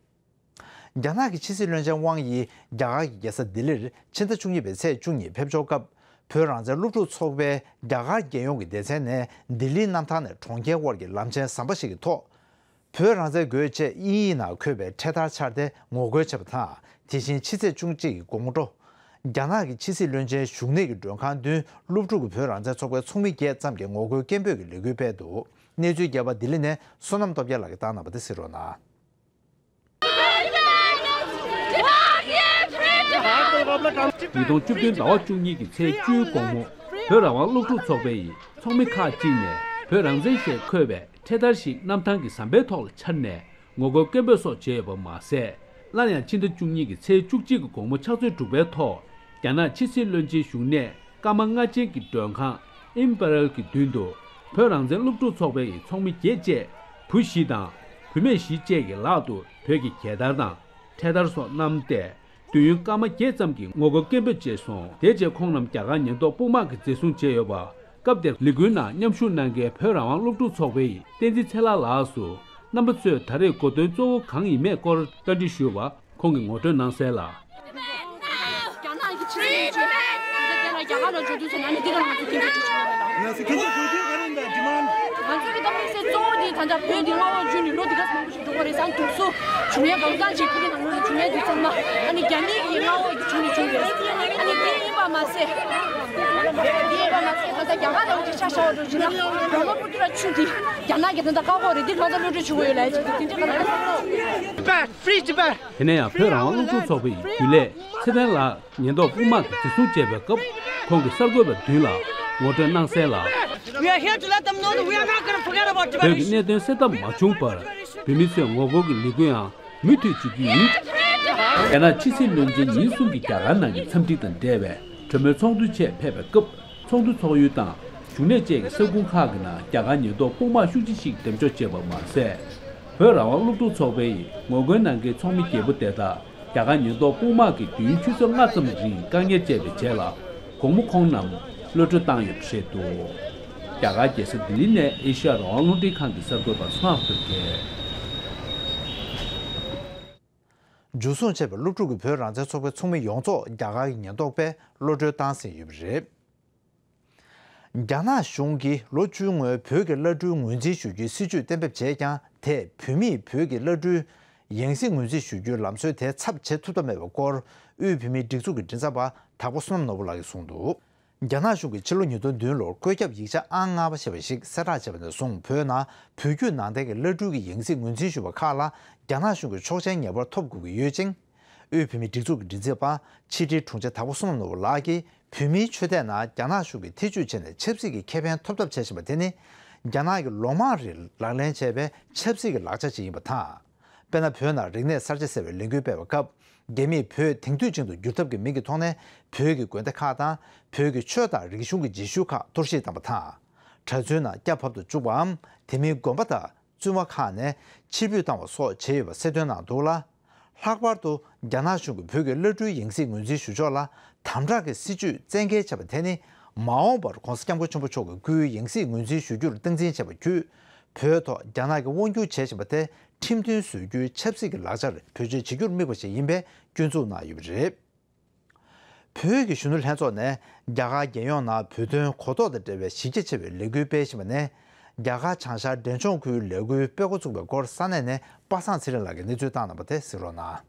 རྒྱ་ནག་གི་ཕྱི་སྲིད་བློན་ཆེན་ཝང་ཡི་རྒྱ་གར་གྱི་རྒྱལ་ས་ལྡི་ལིར་ཕྱི་ཟླ་བཅུ་གཉིས་པའི་ཚེས་བཅུ་གཉིས་ཕེབས་འབྱོར་སྐབས། བོད་རང་བཙན་སློབ་ཕྲུག་ཚོགས་པའི་རྒྱ་གར་རྒྱལ་ཡོངས་ཀྱི་སྡེ་ཚན་ནས་ལྡི་ལིའི་གནམ་ཐང་ནས་གྲོང་ཁྱེར་དབར་གྱི་ལམ་ཆེན་ཟམ་པ་ཞིག་གི་ཐོག། བོད་རང་བཙན་དགོས་ཅེས་དབྱིན་ཡིག་ནང་འཁོད་པའི་འཕྲེད་དར་འཕྱར་ཏེ་ངོ་རྒོལ་བྱས་པ་དང་། དེ་བཞིན་ཕྱི་ཚེས་བཅུ་གཅིག་གི་དགོང་དྲོ། རྒྱ་ནག་གི་ཕྱི་སྲིད་བློན་ཆེན་བཞུགས་གནས་ཀྱི་མགྲོན་ཁང་མདུན་སློབ་ཕྲུག་གི་བོད་རང་བཙན་ཚོགས་པའི་ཚོགས་མི་བརྒྱད་ཙམ་གྱིས་ངོ་རྒོལ་སྐད་འབོད་ཀྱི་ལས་འགུལ་སྤེལ་འདུག། གནས་ཚུལ་རྒྱས་པ་ལྡི་ལི་ནས་བསོད་ནམས་སྟོབས་རྒྱལ་ལགས་ཀྱིས་བཏང་གནང་བ་དེ་གསན་རོགས་གནང་། ཉིས་སྟོང་བཅུ་བདུན་ཟླ་བ་བཅུ་གཉིས་ཀྱི་ཚེས་བཅུའི་དགོང་མོ། བོད་རང་དབང་སློབ་ཕྲུག་ཚོགས་པ་ཡི་ཚོགས་མི་ཁག་ཅིག་ནས་བོད་རང་བཙན་ཞེས་འཁོད་པའི་འཕྲེད་དར་ཞིག་གནམ་ཐང་གི་ཟམ་པའི་ཐོག་ལ་འཕྱར་ནས། ངོ་རྒོལ་སྐད་འབོད་སོགས་བྱས་ཡོད་པ་མ་ཟད། སླར་ཡང་ཕྱི་ཟླ་བཅུ་གཉིས་ཀྱི་ཚེས་བཅུ་གཅིག་གི་དགོང་མོ་ཕྱག་ཚོད་དྲུག་པའི་ཐོག། རྒྱ་ནག་ཕྱི་སྲིད་བློན་ཆེན་བཞུགས་གནས་སྐར་མ་ལྔ་ཅན་གྱི་མགྲོན་ཁང་ཨིམ་པེ་རལ་གྱི་མདུན་དུ། བོད་རང་བཙན་སློབ་ཕྲུག་ཚོགས་པའི་ཚོགས་མི་བརྒྱད་བཅས་བུ་བཞི་དང་བུད་མེད་བཞི་བཅས་ཀྱི་ལག་ཏུ་བོད་ཀྱི་རྒྱལ་དར་དང་འཕྲེད་དར་སོགས་བསྣམས་ཏེ། དུས་ཡུན་སྐར་མ་བརྒྱད་ཙམ་གྱི་ངོ་རྒོལ་སྐད་འབོད་བྱས་སོང་། དེ་རྗེས་ཁོང་རྣམས་རྒྱ་གར་ཉེན་རྟོག་དཔུང་དམག་གིས་འཛིན་བཟུང་བྱས་ཡོད་པ། སྐབས་དེར་ལས་འགུལ་ནང་མཉམ་ཞུགས་གནང་མཁན་བོད་རང་དབང་སློབ་ཕྲུག་ཚོགས་པའི་བསྟན་འཛིན་ཚེ་ལྷ་ལགས་སུ། རྣམ་པ་ཚོས་ད་རེས་གོ་སྟོན་གཙོ་བོ་གང་ཡིན་མེད་སྐོར་བཀའ་འདྲི་ཞུས་པ། ཁོང་གིས་ངོ་སྤྲོད་གནང་གསལ་ལ། རྒྱ་ནག་གི་ཕྱི་སྲིད་ཅུས་དེ་ལ་རྒྱ་གར་ལ་འགྲོ་དུས་ཚོད་ན་ནི་འདི་ག་ང་ཚོ་སྐད་འབོད་བྱེད་ཆོག་རེད་ལ། ང་ཚོ་གལ་ཆེ་དགོས་དོན་ག་རེ་འདུག་ཌི་མན། ང་ཚོ་གི་གཏམ་གླེང་གསལ་གཙོ་བོ་འདི་ད་ལྟ་བོད་འདི་མངའ་འོག་བྱུང་ནས་ལོ་འདི་ག་ཙམ་པོ་ཞིག་འགྲོ་གི་རེད་ཟེར་དུས་སུ། བྱུང་ཡས་གང་གང་ཅིག་ཕ་གི་ནང་ལོགས་ལ་བྱུང་ཡས་དུས་ཙམ་ལ། ཨ་ནི་རྒྱ་མི་གི་མངའ་འོག་གི་བྱུང་ནས་བྱུང་གི་རེད། ཨ་ནི་འདི་ཡིན་པ་མ་ཟད། འདི་ཡིན་པ་མ་ཟད་ད་ལྟ་རྒྱ་གར་ནང་གི་ཆ་བཞག་པ་འདྲ་བྱས་ན། རོ་མ་སྤུ་གུ་ར་ཆུ་འདི་རྒྱ་ནག་གི་ད་ལྟ་བཀག་འགོག་རེད། འདི་གང་ལྟར་གློད་གྲོལ་བྱེད་དགོས་ཡོད་ལབ་ཡས་ཅིག་འདུག། དེ་འདྲ་ག་ལ། Free Tibet། དེ་ནས་ཡང་བོད་རང་དབང་སློབ་ཕྲུག་ཚོགས་པའི་རྒྱུན་ལས་ཚེ་བརྟན་ལགས་ཉེན་རྟོག་དཔུང་དམག་གིས་འཛིན་བཟུང་བྱས་པའི་སྐབས། ཁོང་གིས་གསར་འགོད་པ་མདུན་ལ་ངོ་སྤྲོད་གནང་གསལ་ལ། We are here to let them know that we are not gonna forget about Tibet. བོད་ཀྱི་གནད་དོན་སེལ་ཐབས་མ་བྱུང་བར། བོད་མི་ཚོས་ངོ་རྒོལ་གྱི་ལས་འགུལ་ཡང་མུ་མཐུད་བྱེད་ཀྱི་ཡིན། རྒྱ་ནག་ཕྱི་སྲིད་བློན་ཆེན་ཉིན་གསུམ་གྱི་རྒྱ་གར་ནང་གི་འཚམས་འདྲི་དང་འབྲེལ་བའི་གྲོས་མོལ་ཚོགས་འདུའི་ཆེད་ཕེབས་པའི་སྐབས། ཚོགས་འདུ་ཚོགས་ཡུལ་དང་བཞུགས་གནས་བཅས་ཀྱི་ས་ཁུལ་ཁག་གི་ནང་རྒྱ་གར་ཉེན་རྟོག་དཔུང་དམག་ཤུགས་ཆེ་ཞིག་འདེམས་འཇོག་བྱས་པ་མ་ཟད། བོད་རང་དབང་སློབ་ཕྲུག་ཚོགས་པའི་ངོ་རྒོལ་གནང་མཁན་ཚོགས་མི་བརྒྱད་པོ་དེ་དག་རྒྱ་གར་ཉེན་རྟོག་དཔུང་དམག་གིས་དུས་ཡུན་ཆུ་ཚོད་ལྔ་ཙམ་རིང་བཀག་ཉར་བྱས་པའི་རྗེས་ལ། དགོང་མོ་ཁོང་རྣམས་གློད་གྲོལ་བཏང་ཡོད་པ་རེད་འདུག། རྒྱ་གར་རྒྱལ་ས་ལྡི་ལི་ནས་ཨེ་ཤ་ཡ་རང་དབང་རླུང་འཕྲིན་ཁང་གི་གསར་འགོད་པ་ཚོགས་ཐོག་གིས། འཇུ་བཟུང་བྱས་པའི་སློབ་ཕྲུག་གི་བོད་རང་བཙན་ཚོགས་པའི་ཚོགས་མི་ཡོངས་རྫོགས་རྒྱ་གར་གྱི་ཉེན་རྟོག་པས་གློད་གྲོལ་བཏང་ཟིན་ཡོད་པ་རེད། རྒྱ་ནག་གཞུང་གིས་ལོ་བཅུའི་སྔོན་བོད་ཀྱི་བླ་སྤྲུལ་ངོས་འཛིན་ཞུ་རྒྱུའི་སྲིད་བྱུས་གཏན་འབེབས་བྱས་ཀྱང་། དེས་བོད་མིས་བོད་ཀྱི་བླ་སྤྲུལ་ ཡང་སྲིད་ངོས་འཛིན་ཞུ་རྒྱུའི་ལམ་སྲོལ་དེ་ཚབ་བྱེད་ཐུབ་ཐབས་མེད་པའི་སྐོར། དབུས་བོད་མིའི་སྒྲིག་འཛུགས་ཀྱི་མགྲིན་ཚབ་པ་དྭགས་པོ་བསོད་ནམས་ནོར་བུ་ལགས་ཀྱིས་གསུངས་འདུག། རྒྱ་ནག་གཞུང་གིས་ཕྱི་ལོ་ཉིས་སྟོང་བདུན་ལོར་བཀོད་ཁྱབ་ཡིག་ཆ་ཨང་ལྔ་པ་ཞེས་པ་ཞིག་གསལ་བསྒྲགས་བྱས་པ་ནས་བཟུང་། བོད་ནང་བོད་བརྒྱུད་ནང་བསྟན་གྱི་བླ་སྤྲུལ་གྱི་ཡང་སྲིད་ངོས་འཛིན་ཞུ་བ་ཁག་ལ་རྒྱ་ནག་གཞུང་གི་ཆོག་མཆན་ངེས་པར་ཐོབ་དགོས་ཀྱི་ཡོད་ཅིང་། དབུས་བོད་མིའི་སྒྲིག་འཛུགས་ཀྱི་མགྲིན་ཚབ་པ་ཕྱི་དྲིལ་དྲུང་ཆེ་དྭགས་པོ་བསོད་ནམས་ནོར་བུ་ལགས་ཀྱིས། བོད་མིའི་ཆོས་དད་ནང་རྒྱ་ནག་གཞུང་གིས་ཐེ་ཇུས་བྱས་ནས་ཆབ་སྲིད་ཀྱི་ཁེ་ཕན་ཐོབ་ཐབས་བྱེད་བཞིན་པ་དེ་ནི། རྒྱ་ནག་གིས་ལོ་མང་རིང་ལག་ལེན་བྱས་པའི་ཆབ་སྲིད་ཀྱི་ལག་ཆ་ཞིག་ཡིན་པ་དང་། དཔེར་ན། བོད་ནང་རིག་གནས་གསར་བརྗེ་ཟེར་བའི་ལས་འགུལ་སྤེལ་བའི་སྐབས། རྒྱ་མིས་བོད་དེང་དུས་ཅན་དུ་བསྒྱུར་ཐབས་ཀྱི་མིང་གི་ཐོག་ནས། བོད་ཀྱི་དགོན་སྡེ་ཁག་དང་། བོད་ཀྱི་ཆོས་དང་རིག་གཞུང་གི་རྗེས་ཤུལ་ཁག་གཏོར་བཤིག་བཏང་བ་དང་། གྲྭ་བཙུན་རྣམས་སྐྱ་བབ་ཏུ་བཅུག་པའམ། དེ་མིན་དགོན་པ་དང་། བཙུན་མ་ཁག་ནས་ཕྱིར་འབུད་བཏང་བ་སོགས་བྱས་ཡོད་པ་གསལ་སྟོན་གནང་འདུག་ལ། ལྷག་པར་དུ་རྒྱ་ནག་གཞུང་གིས་བོད་ཀྱི་བླ་སྤྲུལ་ཡང་སྲིད་ངོས་འཛིན་ཞུ་ཕྱོགས་ལ་དམ་དྲག་གི་སྲིད་བྱུས་བཙན་འགེལ་བྱས་པ་དེ་ནི། མ་འོངས་པར་༸གོང་ས་༸སྐྱབས་མགོན་ཆེན་པོ་མཆོག་གི་སྐུའི་ཡང་སྲིད་ངོས་འཛིན་ཞུ་རྒྱུར་སྟངས་འཛིན་བྱས་པ་བརྒྱུད། བོད་ཐོག་རྒྱ་ནག་གིས་དབང་བསྒྱུར་བྱེད་བཞིན་པ་དེ་ཁྲིམས་མཐུན་བཟོ་རྒྱུའི་ཆབ་སྲིད་ཀྱི་ལག་ཆར་བེད་སྤྱོད་བྱེད་རྒྱུར་དམིགས་པ་ཞིག་ཡིན་པའི་སྐྱོན་འཛུགས་གནང་ཡོད་པ་རེད། བོད་ཀྱི་གཞོན་ནུ་ལྷན་ཚོགས་ནས་རྒྱ་གར་རྒྱལ་ཡོངས་ནང་བོད་དོན་གོ་རྟོགས་དང་འབྲེལ་བའི་གཞི་རྒྱ་ཆེ་བའི་ལས་འགུལ་སྤེལ་བཞིན་པ་ནས། རྒྱ་གར་བྱང་ཤར་འབྲས་ལྗོངས་ཁུལ་ལས་འགུལ་སྤེལ་འགོ་བཙུགས་པའི་སྐོར་ས་གནས་ནས་པ་སངས་ཚེ་རིང་ལགས་ཀྱིས་གནས་ཚུལ་བཏང་གནང་བ་དེ་གཟིགས་རོགས་གནང་།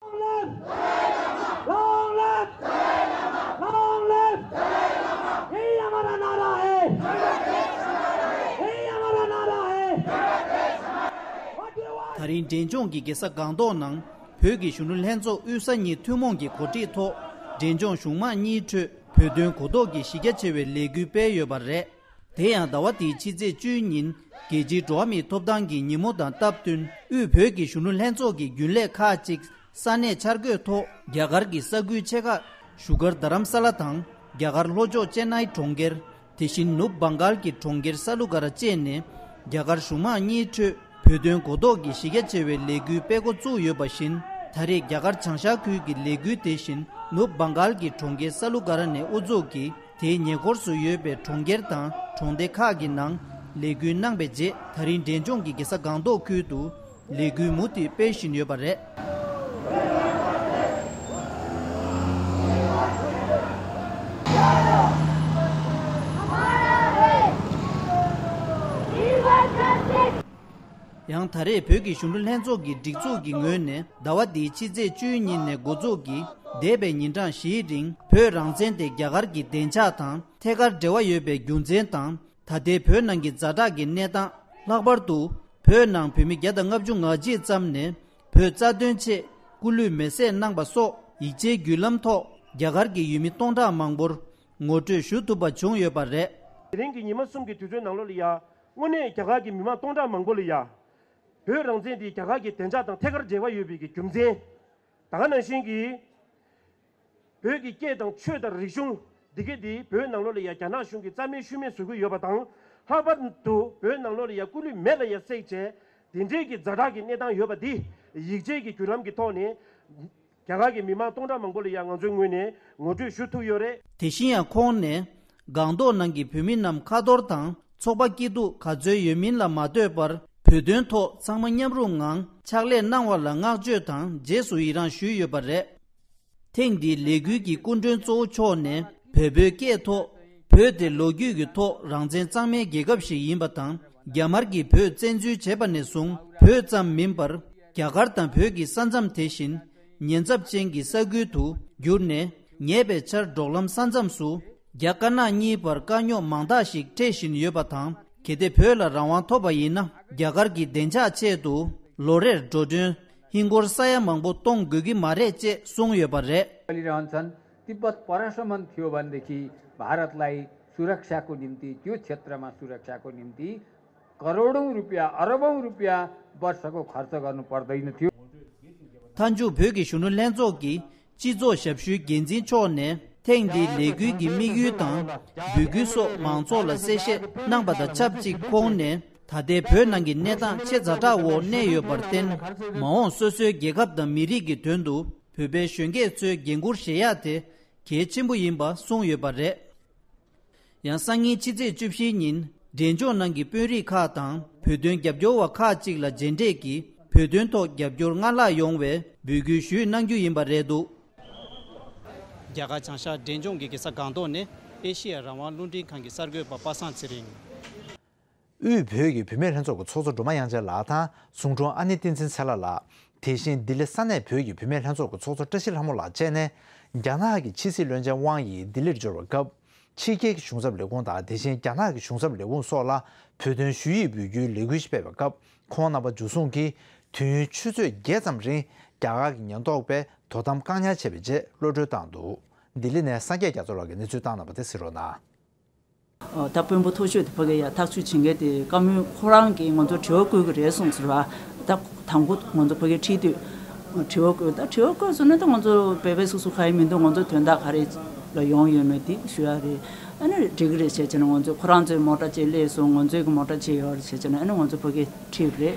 ད་རིང་འབྲས་ལྗོངས་ཀྱི་རྒྱལ་ས་སྒང་ཏོག་ནང་བོད་ཀྱི་གཞོན་ནུ་ལྷན་ཚོགས་དབུས་ས་གཉིས་ཐུན་མོང་གི་གོ་སྒྲིག་ཐོག་འབྲས་ལྗོངས་གཞུང་མང་གཉིས་ཁྲོད་བོད་དོན་གོ་རྟོགས་ཀྱི་གཞི་རྒྱ་ཆེ་བའི་ལས་འགུལ་སྤེལ་ཡོད་པ་རེད། དེ་ཡང་ཟླ་བ་འདིའི་ཕྱི་ཚེས་བཅུའི་ཉིན་རྒྱལ་སྤྱིའི་འགྲོ་བ་མིའི་ཐོབ་ཐང་གི་ཉིན་མོ་དང་སྟབས་བསྟུན། དབུས་བོད་ཀྱི་གཞོན་ནུ་ལྷན་ཚོགས་ཀྱི་རྒྱུན་ལས་ཁག་ཅིག་ས་གནས་འཆར་འགོད་ཐོག་རྒྱ་གར་གྱི་ས་ཁུལ་ཆེ་ཁག་བཞུགས་སྒར་རྡ་རམ་ས་ལ་དང་། རྒྱ་གར་ལྷོ་ཕྱོགས་ཅེན་ནའི་གྲོང་ཁྱེར། དེ་བཞིན་ནུབ་བང་གཱལ་གྱི་གྲོང་ཁྱེར་ས་ལུ་ག་ར་བཅས་ནས། རྒྱ་གར་གཞུང་མང་གཉིས་ཁྲོད་བོད་དོན་གོ་རྟོགས་ཀྱི་གཞི་རྒྱ་ཆེ་བའི་ལས་འགུལ་སྤེལ་འགོ་བཙུགས་ཡོད་པ་བཞིན། ད་རེས་རྒྱ་གར་བྱང་ཤར་ཁུལ་གྱི་ལས་འགུལ་དེ་བཞིན་ནུབ་བང་གཱལ་གྱི་གྲོང་ཁྱེར་ས་ལུ་ག་ར་ནས་དབུ་འཛུགས་ཀྱིས། དེའི་ཉེ་འཁོར་སུ་ཡོད་པའི་གྲོང་ཁྱེར་དང་གྲོང་སྡེ་ཁག་གི་ནང་ལས་འགུལ་གནང་བའི་རྗེས། ད་རིང་འབྲས་ལྗོངས་ཀྱི་རྒྱལ་ས་སྒང་ཏོག་ཁུལ་དུ་ལས་འགུལ་མུ་མཐུད་སྤེལ་བཞིན་ཡོད་པ་རེད། ཡང་ད་རེས་བོད་ཀྱི་གཞོན་ནུ་ལྷན་ཚོགས་ཀྱི་སྒྲིག་འཛུགས་ཀྱི་ངོས་ནས་ཟླ་བ་འདིའི་ཕྱི་ཚེས་བཅུའི་ཉིན་ནས་འགོ་འཛུགས་ཀྱིས། འདས་པའི་ཉིན་གྲངས་བཞིའི་རིང་བོད་རང་བཙན་དེ་རྒྱ་གར་གྱི་བདེ་འཇགས་དང་ཐད་ཀར་འབྲེལ་བ་ཡོད་པའི་རྒྱུ་མཚན་དང་། ད་ལྟའི་བོད་ནང་གི་ཛ་དྲག་གི་གནས་སྟངས། ལྷག་པར་དུ་བོད་ནང་བོད་མི་བརྒྱ་དང་ལྔ་བཅུ་ང་གཅིག་ཙམ་ནས་བོད་རྩ་དོན་ཆེད་སྐུ་ལུས་མེར་སྲེག་གནང་པ་སོགས་ཡིག་ཆའི་བརྒྱུད་ལམ་ཐོག་རྒྱ་གར་གྱི་ཡུལ་མི་སྟོང་ཕྲག་མང་པོར་ངོ་སྤྲོད་ཞུ་ཐུབ་པ་བྱུང་ཡོད་པ་རེད། དེ་རིང་གི་ཉི་མ་གསུམ་གྱི་དུས་ཚོད་ནང་ལོགས་ལ་ཡ། དངོས་གནས་རྒྱ་གར་གྱི་མི་མང་སྟོང་ཕྲག་མང་པོ་ལ་ཡ། བོད་རང་བཙན་དེ་རྒྱ་གར་གྱི་བདེ་འཇགས་དང་ཐད་ཀར་འབྲེལ་བ་ཡོད་པའི་གི་རྒྱུ་མཚན། ད་ག་ནང་བཞིན་གྱི། བོད་ཀྱི་སྐད་དང་ཆོས་དང་རིག་གཞུང་འདི་གས་དེ་བོད་ནང་ལོགས་ལ་ཡ་རྒྱ་ནག་གཞུང་གིས་རྩ་མེད་ཤུལ་མེད་བཟོ་གི་ཡོད་པ་དང་། ལྷག་པར་དུ་བོད་ནང་ལོགས་ལ་ཡ་སྐུ་ལུས་མེ་ལ་ཡ་བསྲེགས་བྱས། དེ་འདྲའི་གི་ཛ་དྲག་གི་གནས་སྟངས་ཡོད་པ་འདི་ཡིག་ཆའི་གི་བརྒྱུད་ལམ་གྱི་ཐོག་ནས། རྒྱ་གར་གྱི་མི་མང་སྟོང་ཕྲག་མང་པོ་ལ་ཡང་ང་ཚོའི་ངོས་ནས་ངོ་སྤྲོད་ཞུ་ཐུབ་ཡོད་རེད། དེ་བཞིན་ཡང་ཁོང་ནས། སྒང་ཏོག་ནང་གི་བོད་མི་རྣམས་ཁ་ཐོར་དང་ཚོགས་པ་སྐྱིད་སྡུག་ག་ཚོད་ཡོད་མིན་ལ་མ་ལྟོས་པར་བོད་དོན་ཐོག་ཚང་མ་མཉམ་རུབ་ངང་ཕྱག་ལས་གནང་བ་ལ་བསྔགས་བརྗོད་དང་རྗེས་སུ་ཡི་རངས་ཞུས་ཡོད་པ་རེད། ཐེངས་འདིའི་ལས་འགུལ་གྱི་སྐུ་མགྲོན་གཙོ་བོ་མཆོག་ནས་བོད་པའི་སྐད་ཐོག་བོད་དེ་ལོ་རྒྱུས་ཀྱི་ཐོག་རང་བཙན་གཙང་མའི་རྒྱལ་ཁབ་ཞིག་ཡིན་པ་དང་། རྒྱ་དམར་གྱིས་བོད་བཙན་འཛུལ་བྱས་པ་ནས་བཟུང་བོད་ཙམ་མིན་པར་རྒྱ་གར་དང་བོད་ཀྱི་ས་མཚམས་དེ་བཞིན་ཉེན་ཚབས་ཅན་གྱི་ས་ཁུལ་དུ་གྱུར་ནས། ཉེ་བའི་ཆར་འབྲོག་ལམ་ས་མཚམས་སུ་རྒྱ་དཀར་ནག་གཉིས་བར་དཀའ་རྙོག་མང་དག་ཞིག་འཕྲད་བཞིན་ཡོད་པ་དང་། གལ་ཏེ་བོད་ལ་རང་དབང་ཐོབ་པ་ཡིན་ན། རྒྱ་གར་གྱི་བདེ་འཇགས་ཆེད་དུ་ལོ་རེར་འགྲོ་གྲོན་ཧིན་སྒོར་ས་ཡ་མང་པོ་གཏོང་དགོས་ཀྱི་མ་རེད་ཅེས་གསུངས་ཡོད་པ་རེད། बलिरहन्छन्। तिब्बत परशमन थियो भनेदेखि भारतलाई सुरक्षाको निम्ति, त्यो क्षेत्रमा सुरक्षाको निम्ति करोडौँ रुपियाँ, अरबौँ रुपियाँ वर्षको खर्च गर्नु पर्दैन थियो। མཐའ་མཇུག་བོད་ཀྱི་གཞོན་ནུ་ལྷན་ཚོགས་ཀྱི་སྤྱི་ཚོགས་ཞབས་ཞུའི་འགན་འཛིན་མཆོག་ནས། ཐེངས་འདིའི་ལས་འགུལ་གྱི་དམིགས་ཡུལ་དང་འབོད་སྐུལ་སོགས་མང་ཚོགས་ལ་གསལ་བཤད་གནང་པ་དང་ཆབས་ཅིག་ཁོང་ནས། ད་ལྟའི་བོད་ནང་གི་གནས་སྟངས་ཆེས་ཛ་དྲག་འོག་གནས་ཡོད་པར་བརྟེན། མ་འོངས་སོ་སོའི་རྒྱལ་ཁབ་དང་མི་རིགས་ཀྱི་དོན་དུ་བོད་པའི་གཞོན་སྐྱེས་ཚོས་འགན་འཁུར་བཞེས་ཡག་དེ་གལ་ཆེན་པོ་ཡིན་པ་གསུངས་ཡོད་པ་རེད། ཡང་སང་ཉིན་ཕྱི་ཚེས་བཅུ་བཞིའི་ཉིན་འབྲས་ལྗོངས་ནང་གི་དཔོན་རིགས་ཁག་དང་བོད་དོན་རྒྱབ་སྐྱོར་བ་ཁག་ཅིག་ལ་མཇལ་འཕྲད་ཀྱིས་བོད་དོན་ཐོག་རྒྱབ་སྐྱོར་སྔར་ལྷག་ཡོང་བའི་འབོད་སྐུལ་ཞུས་གནང་རྒྱུ་ཡིན་པ་རེད་འདུག། རྒྱ་གར་བྱང་ཤར་འབྲས་ལྗོངས་ཀྱི་རྒྱལ་ས་སྒང་ཏོག་ནས་ཨེ་ཤེ་ཡ་རང་དབང་རླུང་འཕྲིན་ཁང་གི་གསར་འགོད་པ་པ་སངས་ཚེ་རིང་། དབུས་བོད་ཀྱི་བུད་མེད་ལྷན་ཚོགས་ཀྱི་ཚོགས་གཙོ་སྒྲོལ་མ་དབྱངས་ཅན་ལགས་དང་གསུང་སྒྲོན་ཨ་ནེ་བསྟན་འཛིན་ཚེ་ལྷ་ལགས། དེ་བཞིན་ལྡི་ལི་ས་གནས་བོད་ཀྱི་བུད་མེད་ལྷན་ཚོགས་ཀྱི་ཚོགས་གཙོ་བཀྲ་ཤིས་ལྷ་མོ་ལགས་བཅས་ནས། རྒྱ་ནག་གི་ཕྱི་སྲིད་བློན་ཆེན་ཝང་ཡི་ལྡི་ལིར་འབྱོར་བའི་སྐབས། ཕྱི་རྒྱལ་གྱི་གཞུང་ཚབ་ལས་ཁུངས་དང་། དེ་བཞིན་རྒྱ་ནག་གི་གཞུང་ཚབ་ལས་ཁུངས་སོགས་ལ་བོད་དོན་ཞུ་ཡིག་འབུལ་རྒྱུའི་ལས་འགུལ་ཞིག་སྤེལ་བའི་སྐབས། ཁོང་རྣམ་པ་འཇུ་བཟུང་གིས་དུས་ཡུན་ཆུ་ཚོད་བརྒྱད་ཙམ་རིང་རྒྱ་གར་གྱི་ཉེན་རྟོག་པས་དོ་དམ་བཀག་ཉར་བྱས་པའི་རྗེས་གློད་གྲོལ་བཏང་འདུག། ལྡི་ལི་ནས་སངས་རྒྱས་རྒྱ་མཚོ་ལགས་ཀྱིས་གནས་ཚུལ་བཏང་གནང་བ་དེ་གཟིགས་རོགས་གནང་། ཨོ། ད་དཔོན་པོ་མཐོ་ཤོས་དེ་ཕ་གི་ཡ་ཐག་གཅོད་བྱེད་མཁན་དེ་བཀའ་མོལ་ཁོ་རང་གིས་ང་ཚོ་དྲི་བ་བཀོད་ཀྱི་རེད་གསུངས་ཟེར་བ། ད་དང་པོ་ང་ཚོ་ཕ་གིར་ཁྲིད་དུས་དྲི་བ་བཀོད། ད་དྲི་བ་བཀོད་སོང་ན་ད་ང་ཚོ་བོད་པའི་སོ་སོ་ག་ཡེ་མི་འདུག། ང་ཚོ་དོན་དག་ག་རེ་ལ་ཡོང་ཡོད་མེད་དེ་ཞུ་ཡ་རེད། ཨ་ནི་འགྲིག་གི་རེད་བྱས་བྱས་ན་ང་ཚོ་ཁོ་རང་ཚོའི་མོ་ཊ་ཅིག་སླེབས་སོང་། ང་ཚོའི་གི་མོ་ཊ་ཅིག་ཡོད་རེད་བྱས་བྱས་ན་ཨ་ནི་ང་ཚོ་ཕ་གིར་ཁྲིད་རེད།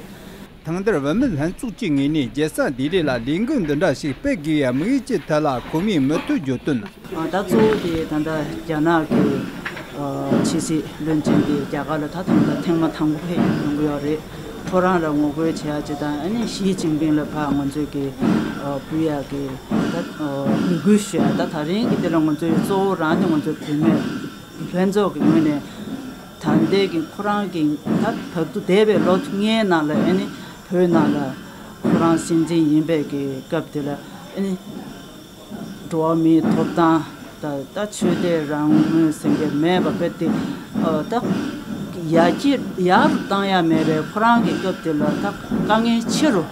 ཐང་དར་བུད་མེད་ལྷན་ཚོགས་ཀྱི་ངོས་ནས་རྒྱལ་ས་ལྡི་ལི་ལ་ལས་འགུལ་འདི་འདྲ་ཞིག་སྤེལ་དགོས་ཡ་དམིགས་ཡུལ་ཅི་ཐད་ལ་གོ་མིས་མུ་མཐུད་བརྗོད་དོན། ད་གཙོ་བོ་དེ་ད་ལྟ་རྒྱ་ནག་གི་ཕྱི་སྲིད་བློན་ཆེན་དེ་རྒྱ་གར་ལ་ད་ཐེངས་ད་ཐེངས་མ་དང་པོ་ཕེབས་ཡོང་གི་ཡོད་རེད། ཁོ་རང་ལ་ངོ་རྒོལ་བྱེད་ཡ་ཅིག་དང་། ཨ་ནི་ཞི་ཅིན་ཕིང་ལ་ཕར་ང་ཚོས་ཀྱི་འབུལ་ཡ་གི་ད་འབོད་སྐུལ་ཞུ་ཡ། ད་ད་རིང་གི་དེ་ལ་ང་ཚོའི་གཙོ་བོ་རང་དེ་ང་ཚོའི་བུད་མེད་ལྷན་ཚོགས་ཀྱི་ངོས་ནས་ད་ལྟའི་གི་ཁོ་རང་གི་ད་བར་དུ་འདས་པའི་ལོ་ལྔའི་ནང་ལ་ཨ་ནི་བོད་ནང་ལ་ཁོ་རང་སྲིད་འཛིན་ཡིན་པའི་གི་སྐབས་དེ་ལ་ཨ་ནི། འགྲོ་བ་མིའི་ཐོབ་ཐང་ད་ད་ཆོས་དད་རང་མོས་ཟེར་མཁན་མེད་པ་དཔེ་དེ་ད་ཡར་རྒྱས་ཡག་རུ་བཏང་ཡ་མེད་པས། ཁོ་རང་གི་སྐབས་དེ་ལ་ད་དཀའ་ངལ་ཆེ་རུ་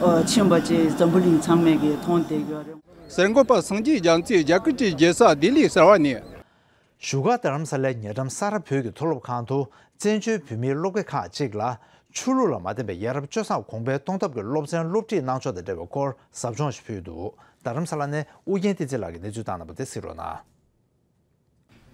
ཕྱིན་པ་ཅིག་འཛམ་བུ་གླིང་ཚང་མས་ཀྱིས་མཐོང་བསྡད་ཡོད་རེད། གསར་འགོད་པ་སངས་རྒྱས་རྒྱ་མཚོས་རྒྱ་གར་གྱི་རྒྱལ་ས་ལྡི་ལིའི་ཟེར་བ་ནས། བཞུགས་སྒར་རྡ་རམ་ས་ལའི་ཉེ་འགྲམ་ས་རཱ་བོད་ཀྱི་མཐོ་སློབ་ཁང་དུ་བཙན་བྱོལ་བོད་མིའི་སློབ་དགེ་ཁག་ཅིག་ལ་ཆོས་ལུགས་ལ་མ་བརྟེན་པའི་ཡ་རབས་སྤྱོད་བཟང་གོང་འཕེལ་གཏོང་ཐབས་ཀྱི་སློབ་ཚན་སློབ་ཁྲིད་གནང་ཕྱོགས་དང་འབྲེལ་བའི་སྐོར་ཟབ་སྦྱོང་ཞིག་ཕུལ་འདུག། རྡ་རམ་ས་ལ་ནས་ཨུ་རྒྱན་བསྟན་འཛིན་ལགས་ཀྱིས་གནས་ཚུལ་བཏང་གནང་བ་དེ་གཟིགས་རོགས་གནང་།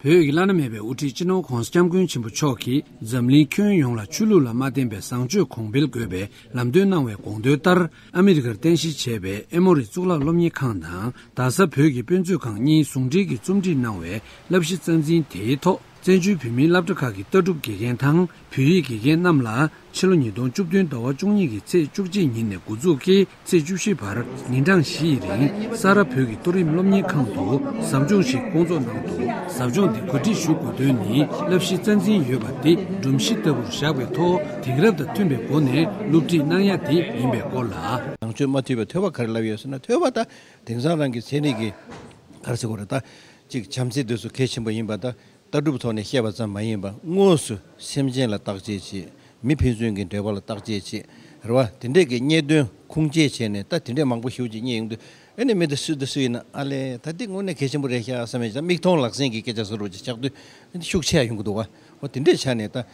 བོད་ཀྱི་བླ་ན་མེད་པའི་དབུ་ཁྲིད་སྤྱི་ནོར་༧གོང་ས་༧སྐྱབས་མགོན་ཆེན་པོ་མཆོག་གིས་འཛམ་གླིང་ཁྱོན་ཡོངས་ལ་ཆོས་ལུགས་ལ་མ་བརྟེན་པའི་བཟང་སྤྱོད་གོང་འཕེལ་དགོས་པའི་ལམ་སྟོན་གནང་བའི་དགོངས་དོན་ལྟར། ཨ་མི་རི་ཀར་རྟེན་གཞི་བྱས་པའི་ཨེ་མོ་རི་གཙུག་ལག་སློབ་གཉེར་ཁང་དང་རྡ་ས་བོད་ཀྱི་དཔེ་མཛོད་ཁང་གཉིས་ཟུང་འབྲེལ་གྱིས་རྩོམ་སྒྲིག་གནང་བའི་བསླབ་གཞི་རྩ་འཛིན་དེའི་ཐོག་བཙན་བྱོལ་བོད་མིའི་སློབ་གྲྭ་ཁག་གི་ལྟ་གྲུབ་དགེ་རྒན་དང་བོད་ཡིག་དགེ་རྒན་རྣམས་ལ། ཕྱི་ལོ་ཉིས་སྟོང་བཅུ་བདུན་ཟླ་བ་བཅུ་གཉིས་ཀྱི་ཚེས་བཅུ་གཅིག་ཉིན་ནས་འགོ་འཛུགས་ཀྱིས་ཚེས་བཅུ་བཞི་བར་ཉིན་གྲངས་བཞི་ཡི་རིང་ས་རཱ་བོད་ཀྱི་མཐོ་རིམ་སློབ་གཉེར་ཁང་དུ་ཟབ་སྦྱོང་ཞིག་སྐོང་ཚོགས་གནང་འདུག། ཟབ་སྦྱོང་འདི་གོ་སྒྲིག་ཞུ་དགོས་དོན་ནི་བསླབ་གཞི་རྩ་འཛིན་ཡོད་པ་འདི་སྒྲོམ་གཞི་ལྟ་བུར་བཞག་པའི་ཐོག་དེང་རབས་དང་མཐུན་པའི་སྒོ་ནས་སློབ་ཁྲིད་གནང་ཡ་དེ་ཡིན་པའི་སྐོར་ལ། བཟང་སྤྱོད་མ་ཐོས་པའི་ཐོས་པ་ག་རེ་ལབ་ཡོད་ཟེར་ན། ཐོས་པ་ད་དེང་སང་རང་གི་ཚན་རིག་གི་ག་རེ་ཟེར་དགོས་རེད། ད་ཅིག་བྱམས་བརྩེ་དེ་ཚོ་གལ་ཆེན་པོ་ཡིན་པ་ད། ལྟ་གྲུབ་ཐོག་ནས་བཤད་པ་ཙམ་མ་ཡིན་པར་དངོས་སུ་སེམས་ཅན་ལ་བརྟག་དཔྱད་བྱེད། མི་ཕན་ཚུན་གྱི་འབྲེལ་བ་ལ་བརྟག་དཔྱད་བྱེད། རེད་བ། དེ་འདྲས་ཀྱི་རྙེད་དོན་ཁུངས་སྐྱེལ་བྱས་ནས། ད་དེ་འདྲས་མང་པོ་ཞེ་པོ་ཅིག་རྙེད་ཡོང་དུས། ཨ་ནི་མི་དེ་སུ་དེ་སུ་ཡིན་ན། ཨ་ལས། ད་འདི་དངོས་གནས་གལ་ཆེན་པོ་རེད་ཤག་བསམ་ཡས་ཀྱང་མིག་མཐོང་ལག་ཟིན་གྱི་སྐད་ཆ་བཟོ་འདྲ་ཅིག་ཆགས་དུས། ཨ་ནི་ཤུགས་ཆེ་ཡ་ཡོང་གི་འདུག་བ། འོ་དེ་འདྲས་ཆགས་ནས་ད།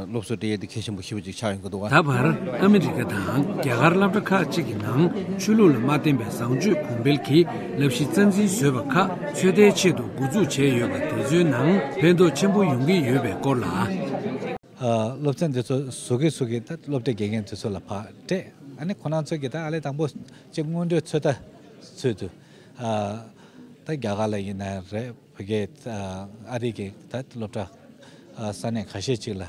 སློབ་གསོ་སྤྲད་ཡས་དེ་གལ་ཆེན་པོ་ཞེ་པོ་ཅིག་ཆགས་ཡོང་གི་འདུག་བ། ད་བར་ཨ་མི་རི་ཀ་དང་རྒྱ་གར་སློབ་གྲྭ་ཁག་ཅིག་གི་ནང་ཆོས་ལུགས་ལ་མ་བརྟེན་པའི་བཟང་སྤྱོད་གོང་འཕེལ་གྱི་བསླབ་གཞི་རྩ་འཛིན་བཟོས་པ་ཁག་ཚོད་ལྟའི་ཆེད་དུ་འགོ་འཛུགས་བྱས་ཡོད་པ་དེ་ཚོའི་ནང་ཕན་ཐོགས་ཆེན་པོ་ཡོང་གི་ཡོད་པའི་སྐོར་ལ། ཨ། སློབ་ཚན་དེ་ཚོ་བཟོ་གི་བཟོ་གི་ད་སློབ་གྲྭའི་དགེ་རྒན་དེ་ཚོ་ལ་ཕར་སྤྲད། ཨ་ནི་ཁོ་རང་ཚོ་གིས་ད་ཨ་ལས་དང་པོ་ཅིག་སྔོན་འགྲོའི་ཚོད་ལྟ་ཚུལ་དུ། ཨ། ད་རྒྱ་གར་ལ་ཡིན་ན་རེད། ཕ་གི། ཨ། ཨ་རི་གི་ད་སློབ་གྲྭ། ཨ། ས་གནས་ཁ་ཤས་ཅིག་ལ་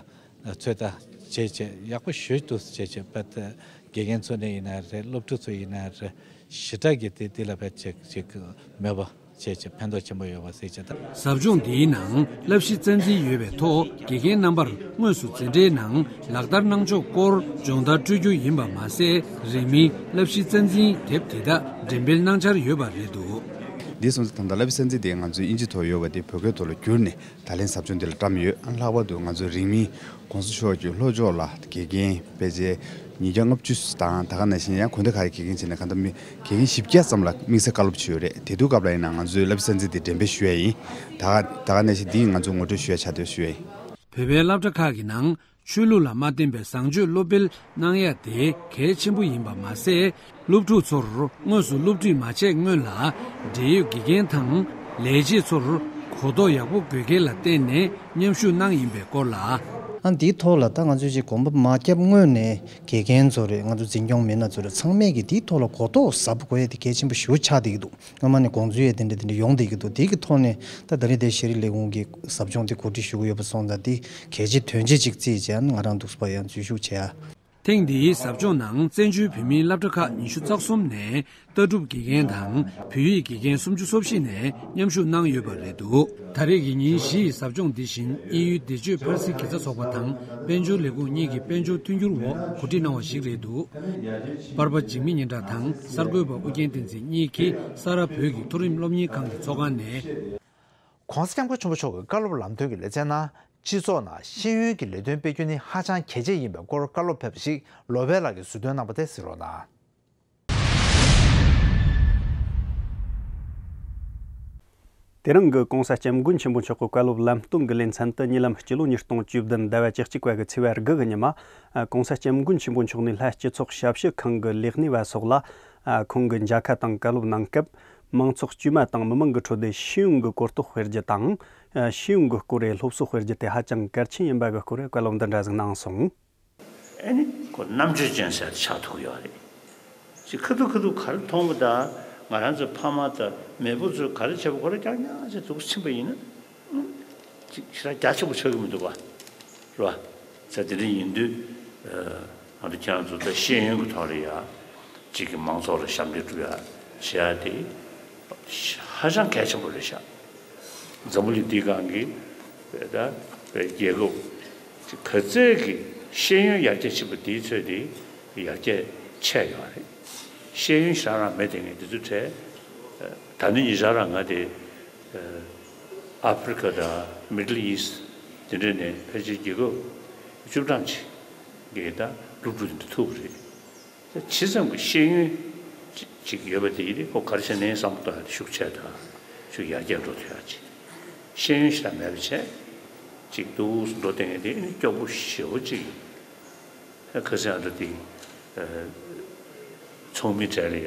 ཚོད་ལྟ་བྱས་བྱས་ཡག་པོ་ཞེ་པོ་ཅིག་བྱས་བྱས། དཔེ་ད་དགེ་རྒན་ཚོ་ནས་ཡིན་ན་རེད། སློབ་ཕྲུག་ཚོ་ཡིན་ན་རེད། ཞེ་དྲག་གི་དེ་དེ་ལ་དཔེ་ཅིག་ཅིག་མོས་པ་བྱས་བྱས་ཕན་ཐོགས་ཆེན་པོ་ཡོད་པ་ཟེར་བྱས། ད་ཟབ་སྦྱོང་འདིའི་ནང་བསླབ་གཞི་རྩ་འཛིན་ཡོད་པའི་ཐོག་དགེ་རྒན་རྣམ་པར་དངོས་སུ་འཛིན་གྲྭའི་ནང་ལག་བསྟར་གནང་ཕྱོགས་སྐོར་སྦྱོང་བརྡར་སྤྲོད་རྒྱུ་ཡིན་པ་མ་ཟད། རིང་མིན་བསླབ་གཞི་རྩ་འཛིན་དེབ་དེ་དག་འགྲེམས་སྤེལ་གནང་འཆར་ཡོད་པ་རེད་འདུག། འདི་སོང་ཙང་ད་ལྟ་བསླབ་གཞི་རྩ་འཛིན་དེ་ང་ཚོས་དབྱིན་ཇི་ཐོག་ཡོད་པ་དེ་བོད་སྐད་ཐོག་ལ་བསྒྱུར་ནས་ད་ལན་ཟབ་སྦྱོང་འདི་ལ་བཀྲམ་ཡོད། ཨ། ལྷག་པར་དུ་ང་ཚོའི་རིང་མིན་༧གོང་ས་མཆོག་གི་ལྷོ་ཕྱོགས་ལ་དགེ་རྒན་དཔེ་ཆ་ཉིས་བརྒྱ་ལྔ་བཅུ་དང་། ད་ག་ནང་བཞིན་ཡང་དགོན་སྡེ་ཁག་གི་དགེ་རྒན་བྱས་ནས་གང་ལྟར་མི་དགེ་རྒན་བཞི་བརྒྱ་ཙམ་ལ་དམིགས་བསལ་བཀའ་སློབ་བྱས་ཡོད་རེད། དེ་དུས་སྐབས་ལ་ཡིན་ན་ང་ཚོས་བསླབ་གཞི་རྩ་འཛིན་དེ་འགྲེམས་སྤེལ་ཞུ་ཡ་ཡིན། ད་ག་ད་ག་ནང་བཞིན་འདི་ང་ཚོས་ངོ་སྤྲོད་ཞུ་ཡ་ཆགས་འདུག་ཞུ་ཡ་ཡིན། བོད་པའི་སློབ་གྲྭ་ཁག་གི་ནང་ཆོས་ལུགས་ལ་མ་བརྟེན་པའི་བཟང་སྤྱོད་སློབ་སྤེལ་གནང་ཡ་དེ་གལ་ཆེན་པོ་ཡིན་པ་མ་ཟད། སློབ་ཕྲུག་ཚོར་དངོས་སུ་སློབ་ཁྲིད་མ་བྱས་སྔོན་ལ་འབྲེལ་ཡོད་དགེ་རྒན་དང་ལས་བྱེད་ཚོར་གོ་རྟོགས་ཡག་པོ་དགོས་གལ་ལ་བརྟེན་ནས་མཉམ་ཞུགས་གནང་ཡིན་པའི་སྐོར་ལ། ཨ། འདིའི་ཐོག་ལ་ད་ང་ཚོས་ཅིག་གོམ་པ་མ་བརྒྱབ་སྔོན་ནས་དགེ་རྒན་ཚོ་རེད། ང་ཚོ་འཛིན་སྐྱོང་མི་སྣ་ཚོ་རེད། ཚང་མས་ཀྱིས་འདིའི་ཐོག་ལ་གོ་རྟོགས་ཟབ་པོ་དགོས་ཡ་དེ་གལ་ཆེན་པོ་ཞེ་པོ་ཆགས་བསྡད་ཀྱི་འདུག། སྔོན་མ་ནས་དགོངས་ཚུལ་ཡང་དེ་འདྲ་དེ་འདྲ་ཡོང་བསྡད་ཀྱི་འདུག། དེ་གི་ཐོག་ནས་ད་ད་རེས་དེ་ཤེས་རིག་ལས་ཁུངས་ཀྱི་ཟབ་སྦྱོང་དེ་གོ་སྒྲིག་ཞུ་གི་ཡོད་པ་སོང་ཙང་། དེ་གལ་ཆེ་དོན་ཆེ་ཅིག་བརྩིས་བྱས། ང་རང་འདུག་སེ་ཕར་ཡང་འཛུལ་ཞུགས་བྱས་ཡ། ཐེངས་འདིའི་ཟབ་སྦྱོང་ནང་བཙན་བྱོལ་བོད་མིའི་སློབ་གྲྭ་ཁག་ཉི་ཤུ་རྩ་གསུམ་ནས་ལྟ་གྲུབ་དགེ་རྒན་དང་བོད་ཡིག་དགེ་རྒན་སུམ་ཅུ་སོ་བཞི་ནས་མཉམ་ཞུགས་གནང་ཡོད་པ་རེད་འདུག་ད་རེས་ཀྱི་ཉིན་བཞི་ཡི་ཟབ་སྦྱོང་འདི་བཞིན་དབྱིན་ཡུལ་བདེ་སྤྱོད་ཕ་རི་སི་དགེ་རྩ་ཚོགས་པ་དང་དཔལ་འབྱོར་ལས་ཁུངས་གཉིས་ཀྱིས་དཔལ་འབྱོར་མཐུན་འགྱུར་འོག་གོ་སྒྲིག་གནང་བ་ཞིག་རེད་འདུག་པར་པ་འཇིགས་མེད་སྙན་གྲགས་དང་གསར་འགོད་པ་ཨུ་རྒྱན་བསྟན་འཛིན་གཉིས་ཀྱིས་ས་རཱ་བོད་ཀྱི་མཐོ་རིམ་སློབ་གཉེར་ཁང་གི་ཚོགས་ཁང་ནས། ༸གོང་ས་༸སྐྱབས་མགོན་ཆེན་པོ་མཆོག་གི་བཀའ་སློབ་ལམ་སྟོན་གྱི་ལེ་ཚན་ནང་སྤྱི་ཚོགས་ནང་ཤེས་ཡོན་གྱི་ལས་དོན་སྤེལ་རྒྱུ་ནི་ཧ་ཅང་གལ་ཆེ་ཡིན་པའི་སྐོར་བཀའ་སློབ་ཕེབས་པ་ཞིག་ལོ་པཎ་ལགས་ཀྱིས་ཟུར་འདོན་གནང་བ་དེ་གཟིགས་རོགས་གནང་། དེ་རིང་གི་༸གོང་ས་༸སྐྱབས་མགོན་ཆེན་པོ་མཆོག་གི་བཀའ་སློབ་ལམ་སྟོན་གྱི་ལེ་ཚན་དུ་ཉེ་ལམ་སྤྱི་ལོ་ཉིས་སྟོང་བཅུ་བདུན་ཟླ་བ་བཅུ་གཅིག་པ་གི་ཚེས་པ་དགུ་གི་ཉི་མ། ༸གོང་ས་༸སྐྱབས་མགོན་ཆེན་པོ་མཆོག་ནས་ལྷ་སྤྱི་ཚོགས་ཞབས་ཞུ་ཁང་གི་ལས་སྣེ་བ་སོགས་ལ། ཁོང་གི་མཇལ་ཁ་དང་བཀའ་སློབ་གནང་སྐབས། མང་ཚོགས་དཀྱུས་མ་དང་མི་མང་གི་ཁྲོད་དུ་ཤེས་ཡོན་གྱི་གོ་རྟོགས་སྤེལ་རྒྱུ་དང་། ཤེས་ཡོན་གྱི་སྐོར་རེ་སློབ་གསོ་སྤེལ་རྒྱུ་དེ་ཧ་ཅང་གལ་ཆེན་ཡིན་པ་གི་སྐོར་བཀའ་སློབ་འདི་འདྲ་ཟིག་གནང་སོང་། ཨེ་ནི་ཁོ་རྣམ་དཔྱོད་ཅན་ཟེར་ཆགས་ཐུབ་ཡོད་རེད། ཅིག་ཁ་ཐུག་ཁ་ཐུག་ག་རེ་མཐོང་གི་ད། ང་རང་ཚོའི་ཕ་མ་དང་མེས་པོ་ཚོས་ག་རེ་བྱས་པ་ཁོ་རང་རྐྱང་རྐྱང་ཅིག་འདུག་ཕྱིན་པ་ཡིན་ན། ཅིག་ཞེ་དྲག་རྒྱ་ཆེན་པོ་ཆགས་ཀྱི་མི་འདུག་བ། རེད་བ། ས་དེ་འདྲ་ཡིན་དུས། ང་ཚོ་ཁྱེད་རང་ཚོ་ད་ཤེས་ཡོན་གྱི་ཐོག་ལ་ཡ། གཅིག་གི་མང་ཚོགས་ལ་ཞབས་འདེགས་སྒྲུབ་ཡ་བྱེད་ཡ་དེ་ཧ་ཅང་གལ་ཆེན་པོ་རེད་ཤག་འཛམ་བུ་གླིང་འདིའི་སྒང་གི་ད་རྒྱལ་ཁབ་ག་ཚད་ཀྱི་ཤེས་ཡོན་ཡར་རྒྱས་ཕྱིན་པ་དེའི་ཚོད་དེ་ཡར་རྒྱས་ཆེ་ཡོད་རེད། ཤེས་ཡོན་ཞེ་དྲག་རང་མེད་དེ་ངས་འདི་ཚོའི་གྲས་ད་ནི་ཉེ་ཆར་རང་ང་དེ་ཨ་ཕི་རི་ཀ་དང་མི་ཌལ་ཨིསཊ་དེ་འདྲ་ནས་ཕལ་ཆེར་རྒྱལ་ཁབ་བཅུ་གྲངས་ཅིག་གི་ད་སློབ་ཕྲུག་དེ་འདྲ་ཐུག་པ་རེད། ཇི་ཙམ་གྱི་ཤེས་ཡོན་ཅིག་ཡོད་པ་དེ་ཡིན་ཏེ་ཁོ་ག་རེ་བྱས་ནའི་བསམ་བློ་གཏོང་ཡ་དེ་ཤུགས་ཆེ་དང་ཤུགས་ཡར་རྒྱས་འགྲོ་ཐུབ་ཡ་ཅིག་ཤེས་ཡོན་ཞེ་དྲག་མེད་པ་བྱས་ཅིག་འདུག་འགྲོ་བསྡད་མཁན་དེ་ནི་སྐྱོ་པོ་ཞེ་པོ་ཅིག་ཡིན། ཁ་སང་ཨ་འདྲ་དེ་ཚོགས་མི་གྲས་ལ་ཡ་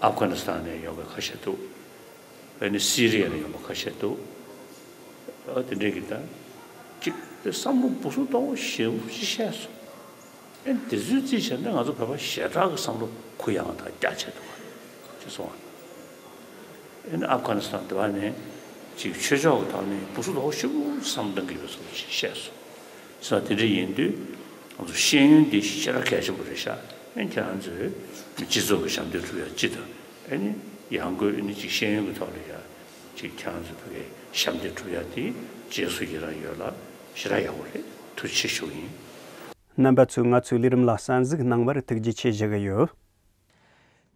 ཨབ་གྷ་ནི་སི་ཐན་ནས་ཡོང་བའི་ཁ་ཤས་འདུག་ཨ་ནི་སི་རི་ཡ་ནས་ཡོང་བ་ཁ་ཤས་འདུག་ཨ་དེ་འདྲས་ཀྱི་ད་ཅིག་བསམ་བློ་སྦུ་སུ་གཏོང་བ་ཞེ་པོ་ཅིག་བཤད་སོང་། ཨ་ནི་དེ་ཚོའི་རྩིས་བྱས་ན་ང་ཚོ་བོད་པ་ཞེ་དྲག་གི་བསམ་བློ་གུ་ཡངས་དང་རྒྱ་ཆེ་འདུག་ཅེས་གསུངས་པ། ཨ་ནི་ཨབ་གྷ་ནི་སི་ཐན་དེ་བ་ནས་ཅིག་ཆོས་ཕྱོགས་ཀྱི་ཐོག་ནས་སྦུ་སུ་གཏོང་བ་ཞེ་པོ་བསམ་བློ་གཏོང་གི་ཡོད་པ་བཟོ་འདྲ་ཅིག་བཤད་སོང་། ས་དེ་འདྲ་ཡིན་དུས་ང་ཚོ་ཤེས་ཡོན་འདི་ཞེ་དྲག་གལ་ཆེན་པོ་རེད་ཤག་ཨ་ནི་ཁྱེད་རང་ཚོས་སྤྱི་ཚོགས་ཀྱི་ཞབས་འདེགས་སྒྲུབ་ཡ་སྤྱི་དང་ཨ་ནི་ཡང་སྒོས་ཨ་ནི་ཅིག་ཤེས་ཡོན་གྱི་ཐོག་ལ་ཡ་ཅིག་ཁྱེད་རང་ཚོས་ཕ་གིའི་ཞབས་འདེགས་སྒྲུབ་ཡ་དེ་རྗེས་སུ་ཡི་རང་ཡོད་ལ་ཞེ་དྲག་ཡག་པོ་རེད། ཐུགས་རྗེ་ཆེ་ཞུ་གི་ཡིན། རྣམ་པ་ཚོས་ང་ཚོའི་ལས་རིམ་ལ་གསན་གཟིགས་གནང་བར་ཐུགས་རྗེ་ཆེ་ཞུ་གི་ཡོད།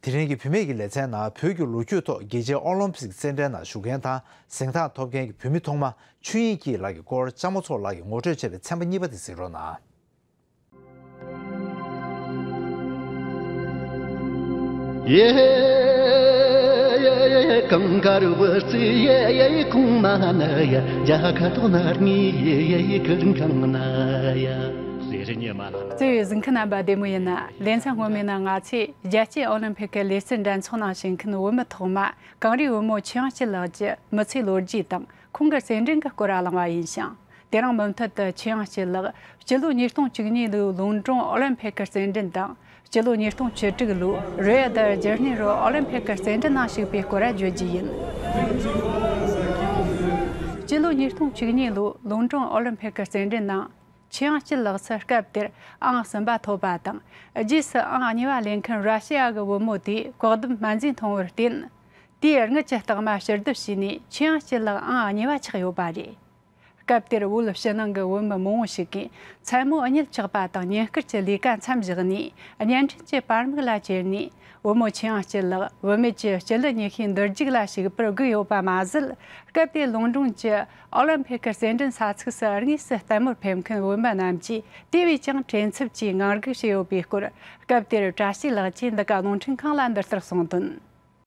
དེ་རིང་གི་བུད་མེད་ཀྱི་ལེ་ཚན་ནང་བོད་ཀྱི་ལོ་རྒྱུས་ཐོག་རྒྱལ་སྤྱིའི་ཨོ་ལིམ་ཕིག་རྩེད་འགྲན་ནང་ཞུགས་མཁན་དང་གཟེངས་རྟགས་ཐོབ་མཁན་གྱི་བུད་མེད་ཐོག་མ་ཆོས་དབྱིངས་སྐྱིད་ལགས་ཀྱི་སྐོར་ལྕམ་མོ་ཚོགས་ལགས་ཀྱིས་ངོ་སྤྲོད་བྱས་པའི་ཚན་པ་གཉིས་པ་དེ་གཟིགས་རོགས་གནང་། བརྩེ་བའི་གཟིགས་མཁན་རྣམ་པ་བདེ་མོ་ཡིན་ན། ལེ་ཚན་སྔོན་མའི་ནང་ང་ཚོས་རྒྱལ་སྤྱིའི་ཨོ་ལིམ་ཕིག་གི་ལུས་རྩལ་འགྲན་ཚོགས་ནང་ཞུགས་མཁན་བུད་མེད་ཐོག་མ་གངས་རིའི་བུ་མོ་ཆོས་དབྱངས་སྐྱིད་ལགས་ཀྱི་མི་ཚེའི་ལོ་རྒྱུས་དང་ཁོང་གི་རྩེད་འགྲན་གྱི་སྐོར་གླེང་བ་ཡིན་ཞིང་། དེ་རིང་མུ་མཐུད་དུ་ཆོས་དབྱངས་སྐྱིད་ལགས་སྤྱི་ལོ་ཉིས་སྟོང་བཅུ་གཉིས་ལོའི་ལོན་ཀྲོན་ཨོ་ལིམ་ཕིག་གི་རྩེད་འགྲན་དང་། སྤྱི་ལོ་ཉིས་སྟོང་བཅུ་དྲུག་ལོའི་རི་ཡ་ད་ཇེ་ནེ་རོ་ཨོ་ལིམ་ཕིག་གི་རྩེད་འགྲན་ནང་ཞུགས་པའི་སྐོར་བརྗོད་རྒྱུ་ཡིན། སྤྱི་ལོ་ཉིས་སྟོང་བཅུ་གཉིས་ལོའི་ལོན་ཀྲོན་ཨོ་ལིམ་ཕིག་གི་རྩེད་འགྲན་ནང་། ཆོས་དབྱངས་སྐྱིད་ལགས་སུ་སྐབས་དེར་ཨང་གསུམ་པ་ཐོབ་པ་དང་། རྗེས་སུ་ཨང་གཉིས་པ་ལེན་མཁན་ར་ཤི་ཡ་གི་བུ་མོ་དེས་བཀག་སྡོམ་སྨན་རྫས་འཐུང་བར་བརྟེན། དེའི་དངུལ་གྱི་རྟགས་མ་ཕྱིར་བསྡུ་བྱས་ནས་ཆོས་དབྱངས་སྐྱིད་ལགས་ཨང་གཉིས་པ་ཆགས་ཡོད་པ་རེད། སྐབས་དེར་བོད་ཕྱི་ནང་གི་བུད་མེད་མང་བོ་ཞིག་གིས་མཚན་མོ་གཉིད་ཆག་པ་དང་ཉིན་དཀར་གྱི་ལས་ཀ་མཚམས་བཞག་ནས་བརྙན་འཕྲིན་གྱི་པར་མིག་ལ་ཅེར་ནས། བུ་མོ་ཆོས་དབྱངས་སྐྱིད་ལགས་བུད་མེད་ཀྱི་སྤྱི་ལེ་ཉི་ཤུའི་འདུར་རྒྱུག་ལ་ཞུགས་པར་སྒུག་ཡོད་པ་མ་ཟད། སྐབས་དེའི་ལོན་ཀྲོན་གྱི་ཨོ་ལིམ་ཕིག་གི་རྩེད་འགྲན་ས་ཚིགས་སུ་དངོས་སུ་ལྟད་མོར་ཕེབས་མཁན་བུད་མེད་རྣམས་ཀྱིས་དེ་བས་ཀྱང་བྲེལ་འཚུབ་ཀྱིས་ངང་སྒུག་བྱས་ཡོད་པའི་སྐོར། སྐབས་དེར་བཀྲ་ཤིས་ལགས་ཀྱིས་འདི་ག་རླུང་འཕྲིན་ཁང་ལ་འདི་ལྟར་གསུངས་དོན།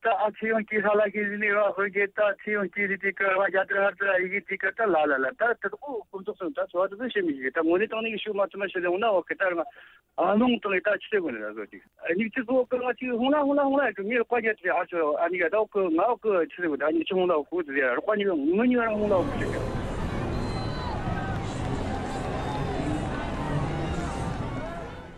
ད་ཨ་ཆོས་དབྱངས་སྐྱིད་ཧ་ལ་གི་ལི་ལི་ར་ཧོར་གེ་ད་ཆོས་དབྱངས་སྐྱིད་ལི་ཏི་ཀ་ར་ཡ་ཏི་ར་ཧར་ཏི་ར་ཡི་གེ་ཏི་ཀ་ད་ལ་ལ་ལ་ད་ད་ཁོ་ཀུན་ཚོགས་སོང་ད་ཚོ་ད་ཚོ་ཤེས་མི་ཤེས་ད་ངོ་ནས་བཏང་ནས་ཤུགས་མ་ཚོད་མ་ཤེས་ལེ་འོ་ན་འོ་གེ་ད་ར་ཨ་ལུང་དང་ཡི་ད་ཆི་ཟེར་གོ་ནི་ད་ཟོ་ཅིག་ཨ་ནི་ཅི་ཟོ་ཀི་ང་ཅིག་ཧོང་ལ་ཧོང་ལ་ཧོང་ལ་ཀི་ངའི་རོགས་པ་རྒྱ་ཆེ་ཨ་ཆོ་ཨ་ནི་ཡ་ད་ཀི་ང་ཀི་ཆི་ཟེར་གོ་ད་ནི་ཆི་ཧོང་ལ་ཀོ་ཟེར་རོགས་པ་ནི་ངུ་ཉི་ར་ཧོང་ལ་ཀི་ཟེར།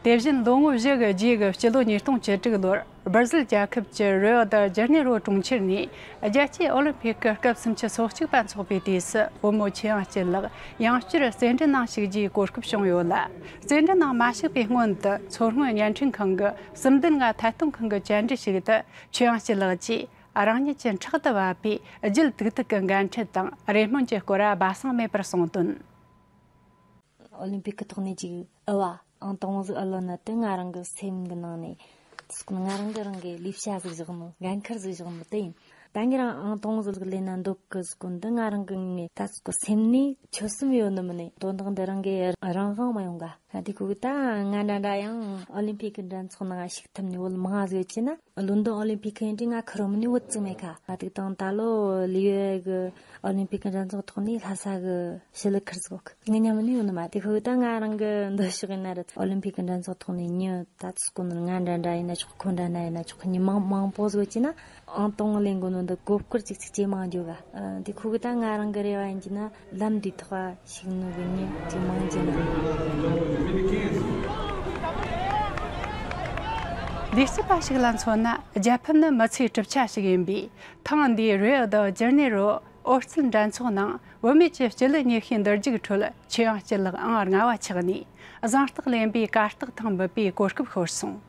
དེ་བཞིན་ལོ་ངོ་བཞི་གི་རྗེས་ཀྱི་སྤྱི་ལོ་ཉིས་སྟོང་བཅུ་དྲུག་ལོར་སྦིར་ཟིལ་རྒྱལ་ཁབ་ཀྱི་རི་ཨོ་ད་ཇི་ནེ་རོ་གྲོང་ཁྱེར་ནས་རྒྱལ་སྤྱིའི་ཨོ་ལིམ་ཕིག་གི་སྐབས་སུམ་ཅུ་སོ་གཅིག་པ་འཚོགས་པའི་དུས་སུ་བུ་མོ་ཆོས་དབྱངས་སྐྱིད་ལགས་ཡང་བསྐྱར་རྩེད་འགྲན་ནང་ཞུགས་རྒྱུའི་གོ་སྐབས་བྱུང་ཡོད་ལ། རྩེད་འགྲན་ནང་མ་ཞུགས་པའི་སྔོན་དུ་མཚོ་སྔོན་བརྙན་འཕྲིན་ཁང་གི་གསུམ་བདུན་ལྔ་ཐད་གཏོང་ཁང་གི་བཅར་འདྲི་ཞིག་ཏུ་ཆོས་དབྱངས་སྐྱིད་ལགས་ཀྱིས་རང་ཉིད་ཀྱི་ཕྲག་ཏུ་བབས་པའི་རྒྱུད་དུག་ཐུག་གི་འགན་འཁྲི་དང་རེ་སྨོན་གྱི་སྐོར་སྦ་གསང་མེད་པར་གསུངས་དོན། ཨོ་ལིམ་པིག་གི་ཐོག་ནས་ཅིག་ཨུ་བ་ཨང་དང་པོ་ཟིག་ཨུ་ལོན་ན་དེ་ང་རང་གི་སེམས་གི་ནང་ནས་ང་རང་གི་རང་གི་ལས་བྱ་ཟིག་བཞག་ནོ། འགན་ཁུར་ཟིག་བཞག་ནོ་དེ་ཡིན། ད་ངས་རང་ཨང་དང་པོ་ཟིག་ལེན་ན་འདོད་གི་ཟིག་གོ་འདི་ང་རང་གི་ངས་ད་ཟིག་གི་སེམས་ནས་ཆོད་སེམས་ཡོད་ནི་མིན་ནས་དོན་དག་འདི་རང་གི་རང་དབང་མ་ཡོང་ག་ང་དེ་ཁོ་གི་ད་ང་འདྲ་འདྲ་ཡང་ཨོ་ལིམ་པིག་གི་འགྲན་ཚོགས་ནང་ཞུགས་ཐུབ་ནི་བོད་མང་ཟིག་ཡོད་ཅེ་ན། ལོན་ཌོན་ཨོ་ལིམ་པིག་གི་འདི་ང་ཁུར་མི་ནི་བུད་ཙིག་མེད་ཁ། ང་དུག་དང་ད་ལོ་ལི་ཡོད་གི་ཨོ་ལིམ་པིག་གི་འགྲན་ཚོགས་ཐོག་ནས་ལྷ་ས་གི་ཞི་ལི་ཁུར་ཟིག་གི་ང་ཉམས་ནི་ཡོད་ནི་མ། དེ་ཁོ་གི་ད་ང་རང་གི་འདོད་ཕྱོགས་ཡིན་ན་ར་ཨོ་ལིམ་པིག་གི་འགྲན་ཚོགས་ཐོག་ནས་མྱི་ད་ཚོ་གོ་ནི་ང་འདྲ་འདྲ་ཡིན་ན་ཆོག་ཁོ་འདྲ་འདྲ་ཡིན་ན་ཆོག་མྱི་མང་མང་པོ་ཟིག་ཡོད་ཅེ་ན། ཨང་དང་པོ་ལེན་དགོས་ནོ་འདི་གོ་སྐབས་ཅིག་ཅིག་ཇེ་མང་འགྱོ་ག། ཨ། འདི་ཁོ་གི་ད་ང་རང་གི་རེ་བ་ཡིན་གྱི་ན་ལམ་འདིའི་ཐོག་ཞུགས་ནོ་གི་མྱི་ཅིག་མང་ཇེ་མང་། ལས་བྱེད་པ་ཞིག་ལ་མཚོན་ན་རྒྱལ་ཕམ་ནི་མི་ཚེའི་གྲུབ་ཆ་ཞིག་ཡིན་པས། ཐེངས་འདིའི་རི་ཨོ་ད་ཇི་ནེ་རོ་ཨོ་རྩལ་འགྲན་ཚོགས་ནང་བུད་མེད་ཀྱི་སྤྱི་ལེ་ཉི་ཤུའི་འདུར་རྒྱུག་ཁྲོད་ཆོས་དབྱངས་སྐྱིད་ལགས་ཨང་ལྔ་བ་ཆགས་ནས། གཟེངས་རྟགས་ལེན་པའི་གར་སྟེགས་ཐེངས་འབུད་པའི་གོ་སྐབས་ཤོར་སོང་།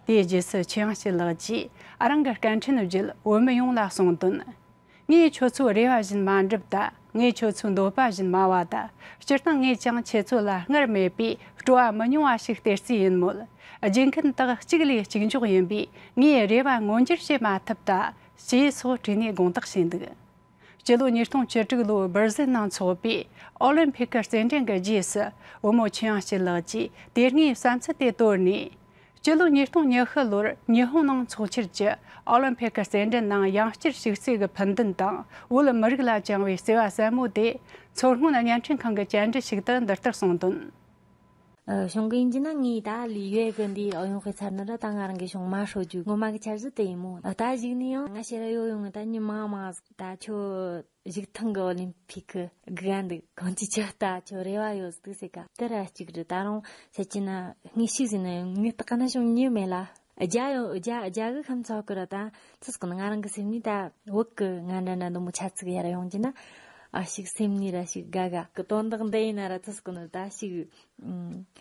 དེའི་རྗེས་སུ་ཆོས་དབྱངས་སྐྱིད་ལགས་ཀྱིས་རང་གི་སྐད་འཕྲིན་བརྒྱུད་བོད་མི་ཡོངས་ལ་གསུངས་དོན། ངས་ཁྱོད་ཚོའི་རེ་བ་བཞིན་མ་འགྲུབ་ད། ངས་ཁྱོད་ཚོའི་འདོད་པ་བཞིན་མ་བ་ད། སྤྱིར་བཏང་ངས་ཀྱང་ཁྱེད་ཚོ་ལ་སྔར་མེད་པའི་སྤྲོ་བ་མི་ཉུང་བ་ཞིག་སྟེར་རྩིས་ཡིན་མོད། རྒྱུག་མཁན་དག་གཅིག་ལས་གཅིག་མགྱོགས་ཡིན་པས་ངའི་རེ་བ་མངོན་འགྱུར་བྱེད་མ་ཐུབ་ད། ཞེས་སོགས་བྲིས་ནས་དགོངས་དག་བྱས་འདུག་སྤྱི་ལོ་ཉིས་སྟོང་བཅུ་དྲུག་ལོའི་སྦིར་ཟིལ་ནང་འཚོགས་པའི་ཨོ་ལིམ་ཕིག་གི་རྩེད་འགྲན་གྱི་རྗེས་སུ་བུ་མོ་ཆོས་དབྱངས་སྐྱིད་ལགས་ཀྱིས་དེ་སྔའི་བསམ་ཚུལ་དེ་དོར་ནས། སྤྱི་ལོ་ཉིས་སྟོང་ཉི་ཤུ་ལོར་ཉི་ཧོང་ནང་འཚོགས་ཁྱེར་གྱི་ཨོ་ལིམ་ཕིག་གི་རྩེད་འགྲན་ནང་ཡང་བསྐྱར་ཞུགས་རྩིས་ཀྱི་ཕུགས་འདུན་དང་བོད་མི་རིགས་ལ་བཅངས་པའི་བརྩེ་བ་ཟབ་མོ་དེ་མཚོ་སྔོན་བརྙན་འཕྲིན་ཁང་གི་བཅར་འདྲི་ཞིག་ཏུ་འདི་ལྟར་གསུངས་དོན། ཨ། གཞུང་གི་ཡིན་གྱི་ན་ངས་ད་ལི་ཡོད་གི་འདི་ཨོ་ཡོང་ཁེ་ཚར་ནི་ར་ད་ང་རང་གི་གཞུང་མ་ཧྲོ་རྒྱུ་ངོ་མ་གི་འཆར་གཞི་དེ་ཡིན་མོ། ད་གཞུག་ནས་ཡང་ང་ཕྱིར་ཡོ་ཡོང་ད་ཉི་མ་མ་ད་ཁྱོད། གཞུག་ཐེངས་གི་ཨོ་ལིམ་ཕིག་གི་དགའ་འདུག་གང་ཅི་ཆ་ལྟ་ཁྱོད་རེ་བ་ཡོད་ཟིག་ཟེར་ག་དེ་ར་གཅིག་རེད། ད་རུང་ཟེར་གྱི་ན་ངས་ཤིག་ཟེར་ན་ངས་ལྟ་ག་ན་ཤོང་ཉེ་མེད་ལ། རྒྱ་ཡོད་རྒྱ་རྒྱ་གི་ཁམས་ཚོགས་གི་ར་ད་ཚིག་གི་ང་རང་གི་སེམས་ནས་ད་བོད་གི་ང་འདྲ་འདྲ་འདི་མོ་ཆ་ཚིག་ཡར་ཡོང་གྱི་ན་ཨ་ཤིག་སེམས་ནས་ར་ཤིག་དགའ་དགའ་གི་དོན་དག་འདི་ཡིན་ན་ར་ཚིག་གི་ནི་ད་ཤིག་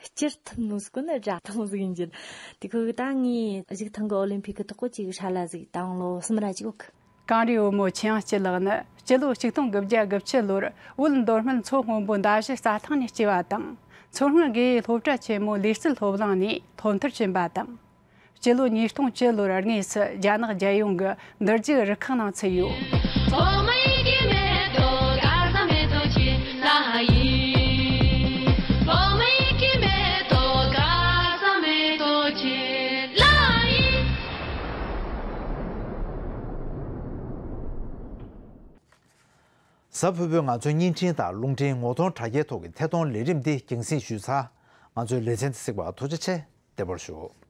སྤྱིར་ཐུབ་ནོ་ཟིག་ནི་དྲ་ཐུབ་ཟིག་ཡིན་གྱི། དེ་ཁོ་གི་ད་ངས་གཞུག་ཐེངས་གི་ཨོ་ལིམ་ཕིག་གི་ཐོག་གི་ཅིག་ཧྲ་ལ་ཟིག་ད་ལོ་གསུམ་ར་ཅིག་ཡོད་གི། གངས་རིའི་བུ་མོ་ཆོས་དབྱངས་སྐྱིད་ལགས་ནི་སྤྱི་ལོ་ཆིག་སྟོང་དགུ་བརྒྱ་དགུ་བཅུ་ལོར་བོད་མདོ་སྨད་མཚོ་སྔོན་པོའི་མདའ་བཞི་རྩྭ་ཐང་ནས་སྐྱེས་པ་དང་། མཚོ་སྔོན་དགེ་འོས་སློབ་གྲྭ་ཆེན་མོའི་ལུས་རྩལ་སློབ་གླིང་ནས་སློབ་མཐར་ཕྱིན་པ་དང་། སྤྱི་ལོ་ཉིས་སྟོང་བཅུ་ལོར་དངོས་སུ་རྒྱ་ནག་རྒྱལ་ཡོངས་ཀྱི་འདུར་རྒྱུག་རུ་ཁག་ནང་ཚུད་ཡོད། གཟའ་ཕུར་བུའི་ང་ཚོའི་བརྙན་འཕྲིན་དང་རླུང་འཕྲིན་ངོ་གདོང་དྲ་རྒྱའི་ཐོག་གི་ཐད་གཏོང་ལས་རིམ་འདི་རྒྱང་སྲིང་ཞུས་ཚར། ང་ཚོའི་ལེ་ཚན་འདི་གཟིགས་པར་ཐུགས་རྗེ་ཆེ། བདེ་པོར་བཞུགས།